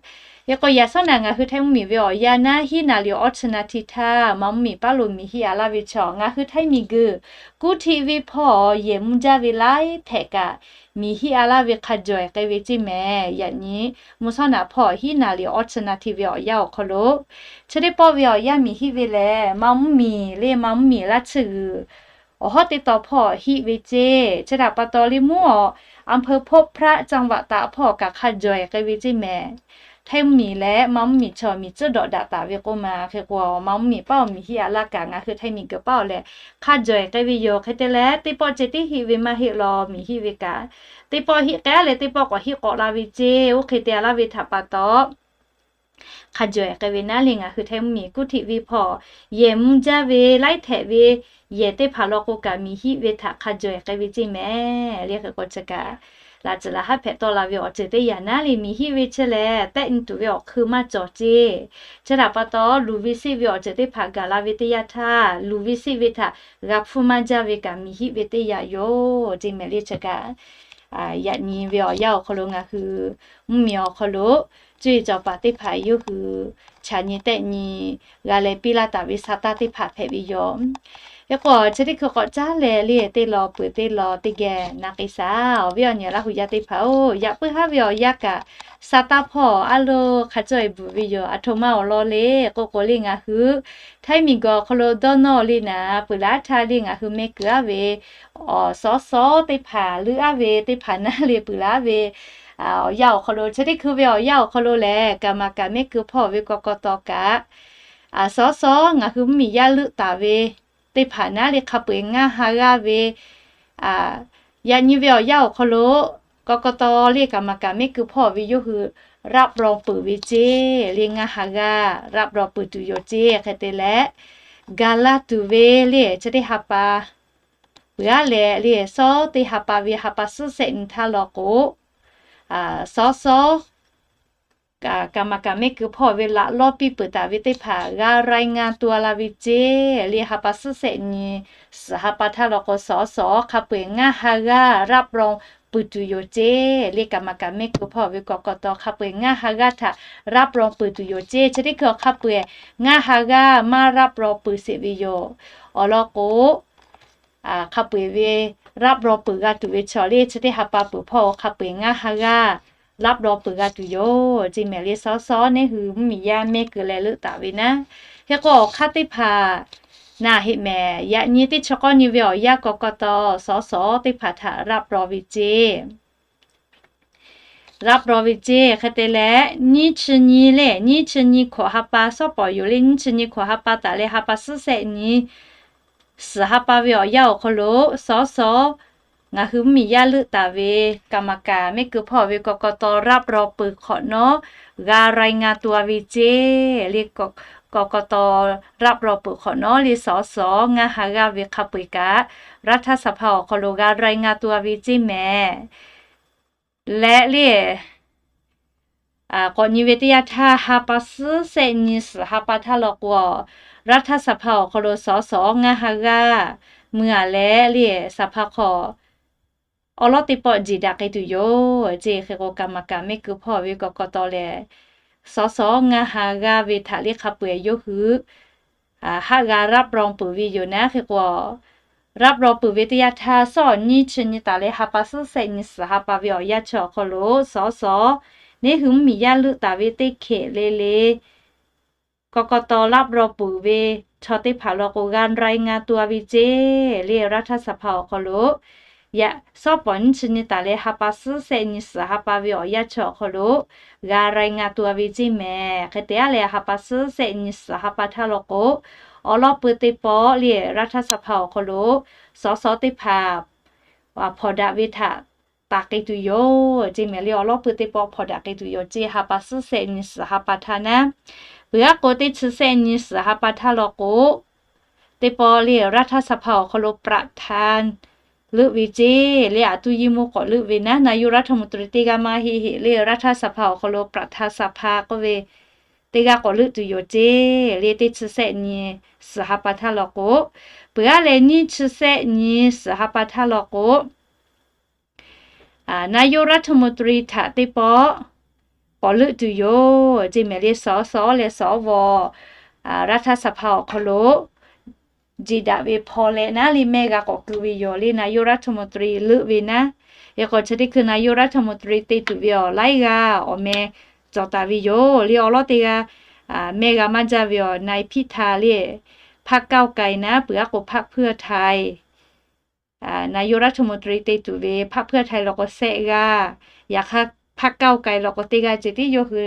Hk'e k'o, yaꞈ shawˉ naꞈ ngaˬ hui Htaiˇ mvuhˇmiˬ ve awˬ yanˇ naˉ hiˉ naˍ liꞈ awˇ chi na hti htaˇ, maˇ mvuhˇmiˬ paˉ lo miˬ hiˆ-a laˇ ve chaw ngaˬ hui Htaiˇ miˬguiˬ kuˇ htiˆ viˇ hpawˇ yehˬ mvuh jaˇ ve laiˉ htehꞈ kaꞈ miˬ hiˆ-a laˇ ve hk'a jawehˬ k'ai ve ceˇ mehˍ. Yaꞈ nyi mvuhˇ shawˉ naꞈ hpawˇ hiˉ naˍ liꞈ awˇ chi na hti ve awˬ yanˇ awˬ hk'aw lo, chi teˇ pawˆ ve awˬ yanˇ miˬ hiˆ ve lehˬ, maˇ mvuhˇmiˬ le, maˇ mvuhˇmiˬ laˇ tsuhˇ g'uiˬ awˬ hawˉ teˇ taw hpawˇ hiˆ ve ceˇ. Chi htaꞈ pa taw le, mvuhˇ awˬ อำเภอพบพระ จังหวัดตาก hpawˇ kaꞈ hk'a jawehˬ k'ai ve ceˇ mehˍ. Htaiˇ mvuhˇmiˬ leh maˇ mvuhˇmiˬ chaw miˬ tcuhˉ dawꞈ daꞈ taˍ ve k'oˆ ma. Hk'e k'o, maˇ mvuhˇmiˬ paˉ awˬ miˬ hiˆ-a laˇ kaꞈ, ngaˬ hui Htaiˇ miˬguiˬ paˉ-oˬ lehˬ hk'a jawehˬ k'ai ve yoˬ. Hk'e te leh, teˇ pawˆ ceh tiˉ hiˆ ve maˇ heˆ law, miˬ hiˆ ve kaꞈ, teˇ pawˆ hiˆ k'ai-a leh teˇ pawˆ k'awꞈ hiˆ k'awꞈ la ve ceˇ. Oˇ hk'e te-a laˇ ve htaꞈ pa taw, hk'a jawehˬ k'ai ve naˉ le, ngaˬ hui Htaiˇ mvuhˇmiˬ kuˇ htiˆ viˇ hpawˇ yehˬ mvuh jaˇ ve laiˉ htehꞈ ve yehˬ teˇ hpaˍ law k'o kaꞈ miˬ hiˆ ve htaꞈ hk'a jawehˬ k'ai ve ceˇ mehˍ le. Hk'e k'o, chi kaꞈ laꞈ tcuhˍ laꞈ haˉ hpehꞈ tawˆ la ve awˬ ceuˬ teˇ yanˇ naˉ le, miˬ hiˆ ve chi lehˬ tehˆ nyi tuˬ ve awˬ hk'eun maˇ cawˬ ceˇ. Chi htaꞈ pa taw, luˬ ve seˆ ve awˬ ceuˬ teˇ hpaˍ gaˬ la ve teˇ yanˇ htaˇ, luˬ ve seˆ ve htaꞈ g'a hpfuhˇ maˇ jaˇ ve kaꞈ miˬ hiˆ ve teˇ yanˇ yoˬ ceˇ mehˍ le. Chi kaꞈ yaꞈ nyi ve awˬ yanˇ awˬ hk'aw lo ngaˬ hui mvuhˇmiˬ awˬ hk'aw lo cuˇ yiˍ cawˬ paˍ teˇ hpaˍ yawˇ hui chaꞈ nyi tehˆ nyi g'a leh piˇ laˇ taˍ ve sa taˇ teˇ hpaˍ hpehꞈ ve yoˬ. Hk'e k'o, chi teˇ hkui k'awꞈ caˉ leh le, teˇ law peuˬ teˇ law teˇ geh na k'ai shaˍ. Awˬ viˉ awˬ nyi Laˇ hu yaˇ teˇ hpaˍ-oˬ, yaꞈ puiˉ haˉ ve awˬ yanˇ kaꞈ sa taˇ hpawˇ a lo hk'a cawˇ-e bvuhꞈ ve yoˬ. Aˬ htoꞈ ma awˬ lawn le k'oˆ k'o le, ngaˬ hui Htaiˇ miˬguiˬ awˬ hk'aw lo dawˇ nawˇ le naˍ, peuˬ laˇ htaˇ le ngaˬ hui meh kuiˬ aˉ ve awˬ sawˉ sawˉ teˇ hpaˍ leuˆ aˉ ve teˇ hpaˍ naˉ le peuˬ laˇ ve awˬ yanˇ awˬ hk'aw lo, chi teˇ hkui ve awˬ yanˇ awˬ hk'aw lo lehˬ, kaˍ maˍ kaˍ mehˆ keu hpawˇ ve kawꞈ kawꞈ taw kaꞈ, sawˉ sawˉ ngaˬ hui mvuhˇmiˬ yaˇ leuˆ taˍ ve teˇ hpaˍ naˉ le hk'a peu-eˬ ngaˇ ha g'aˇ ve yaꞈ nyi ve awˬ yanˇ awˬ hk'aw lo, kawꞈ kawꞈ taw le kaˍ maˍ kaˍ mehˆ keu hpawˇ ve yawˇ hui raˆ paw peuˬ ve ceˇ le, ngaˇ ha g'aˇ raˆ paw peuˬ tuˬ yoˬ ceˇ. Hk'e te leh, gaˬ la tuˬ ve le chi teˇ ha pa peuˬ aˉ leh le, sawˉ teˇ ha pa ve ha pa suhˉ shehˆ nyi htaˇ law k'o, sawˉ sawˉ kaˍ maˍ kaˍ mehˆ keu hpawˇ ve laꞈ lawˇ piˇ peuˬ taˍ ve teˇ hpaˍ g'a รายงานตัว la ve ceˇ le, ha pa suhˉ shehˆ nyi suhˍ ha pa htaˇ law k'o, sawˉ sawˉ hk'a peu-eˬ ngaˇ ha g'aˇ raˆ paw peuˬ tuˬ yoˬ ceˇ le, kaˍ maˍ kaˍ mehˆ keu hpawˇ ve kawꞈ kawꞈ taw hk'a peu-eˬ ngaˇ ha g'aˇ htaꞈ raˆ paw peuˬ tuˬ yoˬ ceˇ. Chi teˇ hkui hk'a peu-eˬ ngaˇ ha g'aˇ maˇ raˆ paw peuˬ sheˍ ve yoˬ. Awˬ lawn k'o, hk'a peu-eˬ ve raˆ paw peuˬ g'a tuˬ ve chaw le, chi teˇ ha pa peuˬ hpawˇ hk'a peu-eˬ ngaˇ ha g'aˇ raˆ paw peuˬ g'a tuˬ yoˬ ceˇ mehˍ le. Sawˉ sawˉ neˇ hui mvuhˇmiˬ yaˇ mehˆ keu leh leuˆ taˍ ve naˉ. Hk'e k'o, awˬ hk'aˇ teˇ hpaˍ naˬ heˆ mehˍ. Yaꞈ nyi teˇ chi k'awˇ nyi ve awˬ yanˇ kawꞈ kawꞈ taw sawˉ sawˉ teˇ hpaˍ htaꞈ raˆ paw ve ceˇ, raˆ paw ve ceˇ. Hk'e te leh, nyiˇ chi nyi le, nyiˇ chi nyi hkawꞈ ha pa shawˉ pawˍ yoˬ le, nyiˇ chi nyi hkawꞈ ha pa taˍ leh ha pa suhˉ shehˆ nyi suhˍ ha pa ve awˬ yanˇ awˬ hk'aw lo sawˉ sawˉ ngaˬ hui mvuhˇmiˬ yaˇ leuˆ taˍ ve kaˍ maˍ kaˍ mehˆ keu hpawˇ ve kawꞈ kawꞈ taw raˆ paw peuˬ hk'awꞈ nawˉ g'a รายงานตัว ve ceˇ le, kawꞈ kawꞈ taw raˆ paw peuˬ hk'awꞈ nawˉ le sawˉ sawˉ ngaˇ ha g'aˇ ve hk'a peu-eˬ kaꞈ รัฐสภา awˬ hk'aw lo g'a รายงานตัว ve ceˇ mehˍ. Leh le, k'awꞈ nyi ve teˇ yanˇ htaˇ ha pa suhˉ shehˆ nyi suhˍ ha pa htaˇ law k'o, รัฐสภา awˬ hk'aw lo sawˉ sawˉ ngaˇ ha g'aˇ mui-a leh le, saˍ hpaˇ hk'aw awˉ lawˉ teˇ pawˆ jeˬ daꞈ k'ai tuˬ yoˬ ceˇ. Hk'e k'o, kaˍ maˍ kaˍ mehˆ keu hpawˇ ve kawꞈ kawꞈ taw lehˬ, สส ngaˬ ha g'a ve htaꞈ le hk'a peu-eˬ yawˇ hui haˆ g'a รับรอง peuˬ ve yoˬ naˉ. Hk'e k'o, รับรอง peuˬ ve teˇ yanˇ htaˇ, sawˉ awˬ nyiˇ chi nyi taˍ leh ha pa suhˉ shehˆ nyi suhˍ ha pa ve awˬ yanˇ chi awˬ hk'aw lo สส neˇ hui mvuhˇmiˬ yaˇ leuˆ taˍ ve teˇ hkehꞈ le le กกต รับรอง peuˬ ve chaw teˇ hpaˍ law k'o, g'a รายงานตัว ve ceˇ le รัฐสภา awˬ hk'aw lo. Yaꞈ sawˉ pawˍ nyiˇ chi nyi taˍ leh ha pa suhˉ shehˆ nyi suhˍ ha pa ve awˬ yanˇ chi awˬ hk'aw lo g'a รายงานตัว ve ceˇ mehˍ. Hk'e te-a leh, ha pa suhˉ shehˆ nyi suhˍ ha pa htaˇ law k'o, awˬ lawˉ pui teˇ pawˆ le รัฐสภา awˬ hk'aw lo สส teˇ hpaˍ hpawnˬ daꞈ ve htaꞈ taˍ k'ai tuˬ yoˬ ceˇ mehˍ le. Awˬ lawˉ pui teˇ pawˆ hpawnˬ daꞈ k'ai tuˬ yoˬ ceˇ, ha pa suhˉ shehˆ nyi suhˍ ha pa htaˇ naˉ. Peuˬ aˉ k'o, teˇ chi shehˆ nyi suhˍ ha pa htaˇ law k'o, teˇ pawˆ le รัฐสภา awˬ hk'aw lo ประธาน leuˆ ve ceˇ le, aˬ tuˇ yiˇ mvuhˇ k'awꞈ leuˆ ve naˉ. นายกรัฐมนตรี teˇ g'aˇ maˇ heˆ heˆ le รัฐสภา awˬ hk'aw lo ประธานสภา k'oˆ ve teˇ g'aˇ k'awꞈ leuˆ tuˬ yoˬ ceˇ le. Teˇ chi shehˆ nyi suhˍ ha pa htaˇ law k'o, peuˬ aˉ leh nyiˇ chi shehˆ nyi suhˍ ha pa htaˇ law k'o, นายกรัฐมนตรี htaꞈ teˇ pawˆ k'awꞈ leuˆ tuˬ yoˬ ceˇ mehˍ le. สส leh สว รัฐสภา awˬ hk'aw lo jeˬ daꞈ ve hpaw leh naˉ le mehˆ g'a k'awꞈ keu ve yoˬ le. นายกรัฐมนตรี leuˆ ve naˉ. Hk'e k'o, chi teˇ hkui นายกรัฐมนตรี te tuˬ ve awˬ laiˉ g'aˇ awˬ meh cawˬ taˍ ve yoˬ le. Awˬ lawˉ teˇ g'aˇ mehˆ g'a maˇ jaˇ ve awˬ นายพิธา le พรรคก้าวไกล naˉ, peuˬ aˉ k'o พรรคเพื่อไทย นายกรัฐมนตรี te tuˬ ve พรรคเพื่อไทย law k'o shehˆ g'aˇ, yaꞈ hk'aˇ พรรคก้าวไกล law k'o teˇ g'aˇ ceh tiˉ yawˇ hui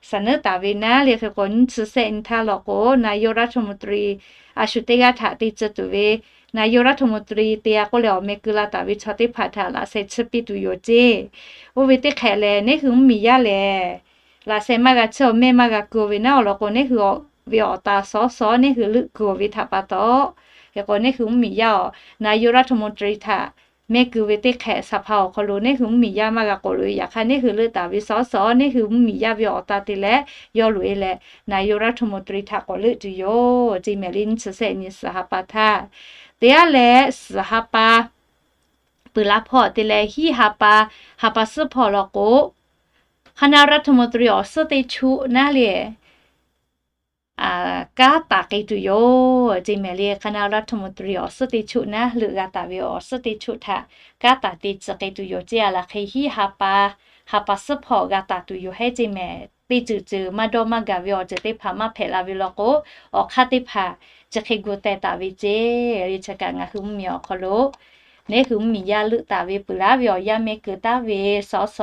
shaˍ nuiˉ taˍ ve naˉ le. Hk'e k'o, nyiˇ chi shehˆ nyi htaˇ law k'o นายกรัฐมนตรี a shu teˇ g'aˇ htaꞈ te tcuh tuˬ ve นายกรัฐมนตรี te-a k'oˆ leh awˬ meh keu la taˍ ve chaw teˇ hpaˍ htaꞈ laꞈ sheh chiˇ piˇ tuˬ yoˬ ceˇ. Oˇ ve teˇ hk'ehꞈ lehˬ, neˇ hui mvuhˇmiˬ yaˇ lehˬ, laꞈ sheh maˇ g'a chiˇ awˬ mehˇ maˇ g'a keu ve naˉ. Awˬ lawn k'o, neˇ hui ve awˬ taˍ สส neˇ hui leuˆ keu-oˬ ve htaꞈ pa taw, hk'e k'o, neˇ hui mvuhˇmiˬ yaˇ awˬ นายกรัฐมนตรี htaꞈ mehˆ keu ve teˇ hk'ehꞈ สภา awˬ hk'aw lo neˇ hui mvuhˇmiˬ yaˇ maˇ g'a k'oꞈ loꞈ ve. Yaꞈ hk'aˇ, neˇ hui leuˆ taˍ ve สส neˇ hui mvuhˇmiˬ yaˇ ve awˬ taˍ te leh yawˇ loꞈ-e leh นายกรัฐมนตรี htaꞈ k'awꞈ leuˆ tuˬ yoˬ ceˇ mehˍ le. Nyiˇ chi shehˆ nyi suhˍ ha pa htaˇ, te aˉ leh suhˍ ha pa peuˬ la hpawˇ te leh hiˉ ha pa, ha pa suhˉ hpawˇ law k'o, คณะรัฐมนตรี awˬ suhˉ teˇ chuˆ naˉ le kanˉ taˍ k'ai tuˬ yoˬ ceˇ mehˍ le. คณะรัฐมนตรี awˬ suhˉ teˇ chuˆ naˉ, leuˆ g'a taˍ ve awˬ suhˉ teˇ chuˆ htaꞈ kanˉ taˍ te tcuh k'ai tuˬ yoˬ ceˇ. A laˬ hk'e hiˉ ha pa, ha pa suhˉ hpawˇ g'a taˍ tuˬ yoˬ heˉ ceˇ mehˍ. Teˇ ceuˬ ceuˬ maˇ dawˇ maˇ gaˬ ve awˬ ceuˬ teˇ hpaˍ maˇ hpehꞈ la ve law k'o, awˬ hk'aˇ teˇ hpaˍ chi hk'e gu teh taˍ ve ceˇ. Le chi kaꞈ ngaˬ hui mvuhˇmiˬ awˬ hk'aw lo neˇ hui mvuhˇmiˬ yaˇ leuˆ taˍ ve peuˬ laˉ ve awˬ yanˇ mehˆ keu taˉ ve สส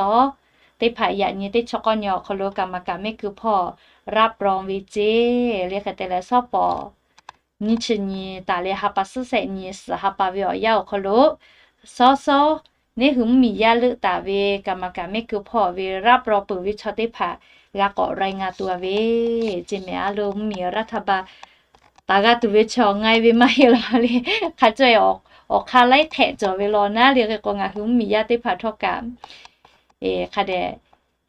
teˇ hpaˍ yaꞈ nyi teˇ chaw k'awˇ nyi awˬ hk'aw lo กรรมการ mehˆ keu hpawˇ รับรอง ve ceˇ. Le hk'e te leh, sawˉ pawˍ nyiˇ chi nyi taˍ leh ha pa suhˉ shehˆ nyi suhˍ ha pa ve awˬ yanˇ awˬ hk'aw lo, sawˉ sawˉ neˇ hui mvuhˇmiˬ yaˇ leuˆ taˍ ve กรรมการ mehˆ keu hpawˇ ve รับรอง peuˬ ve chaw teˇ hpaˍ g'a k'awꞈ รายงานตัว ve ceˇ mehˍ. A lo mvuhˇmiˬ รัฐบาล taˍ g'a tuˬ ve chaw ngaˬ e ve maˇ heˆ law le. Hk'a caweh awˬ hk'aˇ laiˉ hk'ehꞈ cawˬ ve law naˉ le. Hk'e k'o, ngaˬ hui mvuhˇmiˬ yaˇ teˇ hpaˍ htawˇ kaꞈ hk'a dehꞈ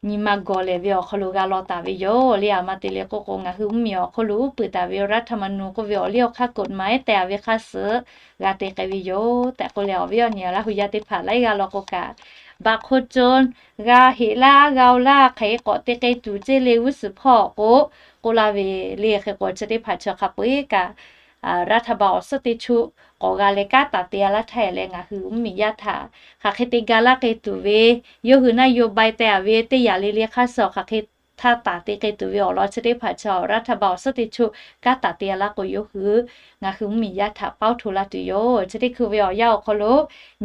nyi ma gawˬ lehˬ ve awˬ hk'aw lo g'a law taˍ ve yoˬ le. A ma te leh k'oˆ k'o, ngaˬ hui mvuhˇmiˬ awˬ hk'aw lo uˉ peunˍ taˍ ve รัฐธรรมนูญ k'oˆ ve awˬ liˇ awˬ hk'aˇ กฎหมาย tehꞈ ve hk'a suhˍ g'a te k'ai ve yoˬ tehꞈ k'oˆ leh, awˬ viˉ awˬ nyi Laˇ hu yaˇ teˇ hpaˍ laiˉ g'aˇ law k'o kaꞈ, บัตรคนจน g'a heꞈ laˇ g'a-o laˇ hk'e k'awꞈ te k'ai tuˬ ceˇ le g'uˇ suhˍ hpawˇ k'o, k'oˆ laˇ ve le. Hk'e k'o, chi teˇ hpaˍ chi hk'a peu-eˬ kaꞈ รัฐบาล awˬ suhˉ teˇ chuˆ k'awꞈ g'a leh kanˉ taˍ te-a laˇ htaˇ leh, ngaˬ hui mvuhˇmiˬ yaˇ htaꞈ hk'aˬ hk'e te ga laˇ k'ai tuˬ ve, yawˇ hui นโยบาย tehꞈ ve teˇ yanˇ le le hk'a suhˍ hk'aˬ hk'e htaˇ taˍ te k'ai tuˬ ve awˬ lawn chi teˇ hpaˍ chi รัฐบาล awˬ suhˉ teˇ chuˆ kanˉ taˍ te-a laˇ k'o, yawˇ hui ngaˬ hui mvuhˇmiˬ yaˇ htaꞈ paoˇ hto laˇ tuˬ yoˬ. Chi teˇ hkui ve awˬ yanˇ awˬ hk'aw lo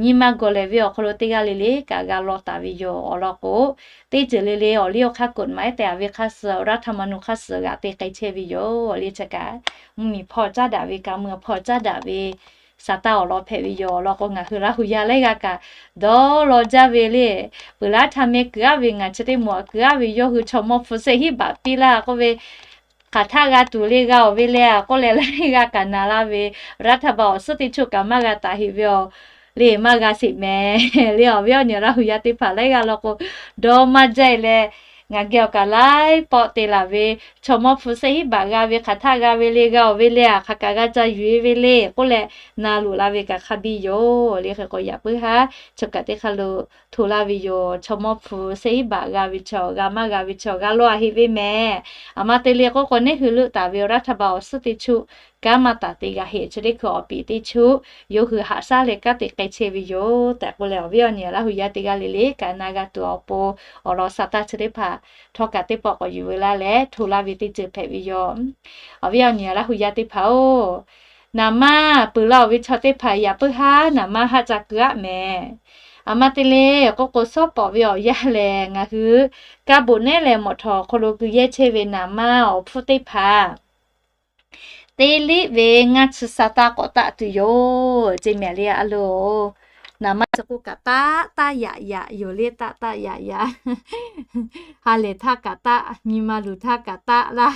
nyi ma gawˬ lehˬ ve awˬ hk'aw lo teˇ g'aˇ le le kaꞈ g'a law taˍ ve yoˬ. Awˬ lawn k'o, teˇ ceuˬ le le awˬ liˇ awˬ hk'aˇ กฎหมาย tehꞈ ve hk'a suhˍ รัฐธรรมนูญ hk'a suhˍ g'aꞈ te k'ai chehˇ ve yoˬ le. Chi kaꞈ mvuhˇmiˬ hpawˇ caˉ daꞈ ve, ka mui hpawˇ caˉ daꞈ ve, saˍtanˍ awˬ lawn hpehꞈ ve yoˬ. Awˬ lawn k'o, ngaˬ hui Laˇ hu yaˇ laiˉ g'aˇ kaꞈ dawˇ law jaˇ ve le. Peuˬ laˇ htaˇ meh kuiˬ aˉ ve ngaˬ chi teˇ maˬ kuiˬ aˉ ve yawˇ hui chaw mawˇ hpu shehˆ hiˉ baꞈ piˇ laˇ k'oˆ ve, hk'aˬ htaˆ g'a tuˬ le g'a-oˬ ve le k'oˆ leh, laiˉ g'aˇ kaꞈ naˍ laˇ ve, รัฐบาล awˬ suhˉ teˇ chuˆ kaꞈ maˇ g'a taˍ heꞈ ve-oˬ le, maˇ g'a sheˍ mehˍ le. Awˬ viˉ awˬ nyi Laˇ hu yaˇ teˇ hpaˍ laiˉ g'aˇ law k'o, dawˇ maˇ jaˇ-e leh, Ngaˬ geh awˬ kaˍ laiˉ pawˆ te laˬ ve, chaw mawˇ hpu shehˆ hinˉ baꞈ g'a ve hk'aˬ htaˇ g'a ve le, g'a-oˬ ve le, hk'aˬ kaꞈ g'a ca yuˬ-e ve le k'oˆ leh, na loꞈ la ve kaꞈ hk'a biˇ yoˬ. Le hk'e k'o yaꞈ puiˉ haˉ chi kaꞈ teˇ hk'aˇ lo hto laˇ ve yoˬ. Chaw mawˇ hpu shehˆ hinˉ baꞈ g'a ve chaw, g'a maˇ g'a ve chaw g'a law a heˆ ve mehˍ. Aˬ ma te le k'oˆ k'o, neˇ hui leuˆ taˍ ve awˬ รัฐบาล awˬ suhˉ teˇ chuˆ kanˉ maˇ taˍ te g'a heˆ. Chi teˇ hkui awˬ piˍ teˇ chuˆ yawˇ hui haꞈ shaˉ leh kanˉ te k'ai chehˇ ve yoˬ tehꞈ k'oˆ leh, awˬ viˉ awˬ nyi Laˇ hu yaˇ teˇ g'aˇ le le kaꞈ na g'a tuˬ awˬ pon, awˬ lawn sa taˇ chi teˇ hpaˍ htawˇ kaꞈ teˇ pawˆ k'awꞈ yuˬ veu laˇ leh hto laˇ ve teˇ ceuˬ hpehꞈ ve yoˬ. Awˬ viˉ awˬ nyi Laˇ hu yaˇ teˇ hpaˍ-oˬ, naˍ manˇ peuˬ la-oˬ ve chaw teˇ hpaˍ yaꞈ puiˉ haˉ naˍ manˇ haˆ ca keu aˆ mehˍ. Aˬ ma te le k'oˆ k'o, shawˉ pawˍ ve awˬ yanˇ lehˬ ngaˬ hui kaˇ boꞈ nehˉ leh mawꞈ htawˍ awˬ hk'aw lo keu yehˇ chehˇ ve naˍ manˇ awˬ hpfuhˇ teˇ hpaˍ teˇ liˇ ve ngaˇ chi sa taˇ k'awꞈ taˆ tuˬ yoˬ ceˇ mehˍ le. A loˬ, naˍ manˇ chi k'oˆ kaꞈ taˆ taˆ yaꞈ yaꞈ yoˬ le, taˆ taˆ yaꞈ yaꞈ. Ha lehˬ htaˇ kaꞈ taˆ, nyi ma luˬ htaˇ kaꞈ taˆ laˇ.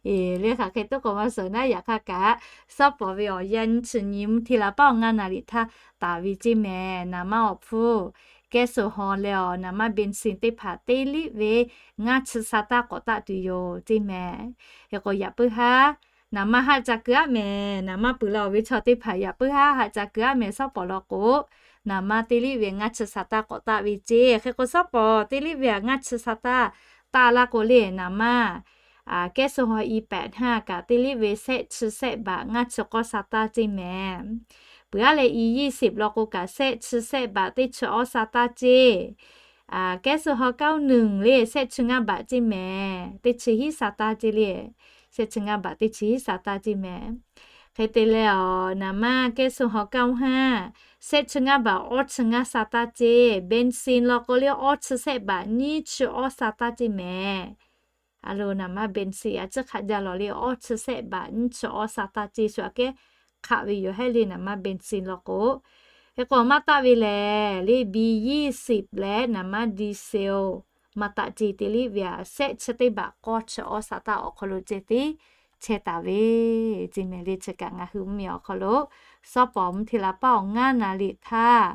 Eˬ, le hk'aˬ hk'e tuˉ k'o maˇ suhˍ naˉ, yaꞈ hk'aˇ kaꞈ shawˉ pawˍ ve awˬ yanˇ nyiˇ chi nyi mvuhˇ hte la paˉ awˬ ngaˇ naˍ riˍ htaˇ taˍ ve ceˇ mehˍ. Naˍ manˇ awˬ hpfuhˇ kehˉ suh haw leh awˬ naˍ manˇ เบนซิน teˇ hpaˍ teˇ liˇ ve ngaˇ chi sa taˇ k'awꞈ taˆ tuˬ yoˬ ceˇ mehˍ. Hk'e k'o yaꞈ puiˉ haˉ naˍ manˇ haˆ ca keu aˆ mehˍ. Naˍ manˇ peuˬ la-oˬ ve chaw teˇ hpaˍ yaꞈ puiˉ haˉ haˆ ca keu aˆ mehˍ. Shawˉ pawˍ law k'o, naˍ manˇ teˇ liˇ ve ngaˇ chi sa taˇ k'awꞈ taˆ ve ceˇ. Hk'e k'o shawˉ pawˍ teˇ liˇ ve ngaˇ chi sa taˇ taˆ laˇ k'o le, naˍ manˇ kehˉ suh haw i pehꞈ hnaˇ kaꞈ teˇ liˇ ve shehˆ chi shehˆ baꞈ ngaˇ chi k'awˇ sa taˇ ceˇ mehˍ. Peuˬ aˉ leh i ยี่สิบ law k'o kaꞈ shehˆ chi shehˆ baꞈ teˇ chi awˇ sa taˇ ceˇ. Kehˉ suh haw เก้าหนึ่ง le shehˆ chi ngaˇ baꞈ ceˇ mehˍ. Teˇ chi hiˉ sa taˇ ceˇ le. Shehˆ chi ngaˇ baꞈ teˇ chi hiˉ sa taˇ ceˇ mehˍ. Hk'e te leh awˬ naˍ manˇ kehˉ suh haw เก้าห้า shehˆ chi ngaˇ baꞈ awˇ chi ngaˇ sa taˇ ceˇ. เบนซิน law k'o le awˇ chi shehˆ baꞈ nyiˇ chi awˇ sa taˇ ceˇ mehˍ. A loˬ, naˍ manˇ เบนซิน a ciˉ hk'aˆ jaˇ lawˬ le, awˇ chi shehˆ baꞈ nyiˇ chi awˇ sa taˇ ceˇ shu aꞈ kehˉ hk'aˆ ve yoˬ hehˉ le naˍ manˇ เบนซิน law k'o. Hk'e k'o maˇ taˆ ve lehˬ le, บี ยี่สิบ leh naˍ manˇ ดีเซล maˇ taˆ ceˇ. Teˇ liˇ ve aꞈ shehˆ chi teˇ baꞈ k'awˇ chi awˇ sa taˇ awˬ hk'aw lo ceh tiˉ chehˇ taˍ ve ceˇ mehˍ le. Chi kaꞈ ngaˬ hui mvuhˇmiˬ awˬ hk'aw lo shawˉ pawˍ mvuhˇ hte la paˉ awˬ ngaˇ naˍ riˍ htaˇ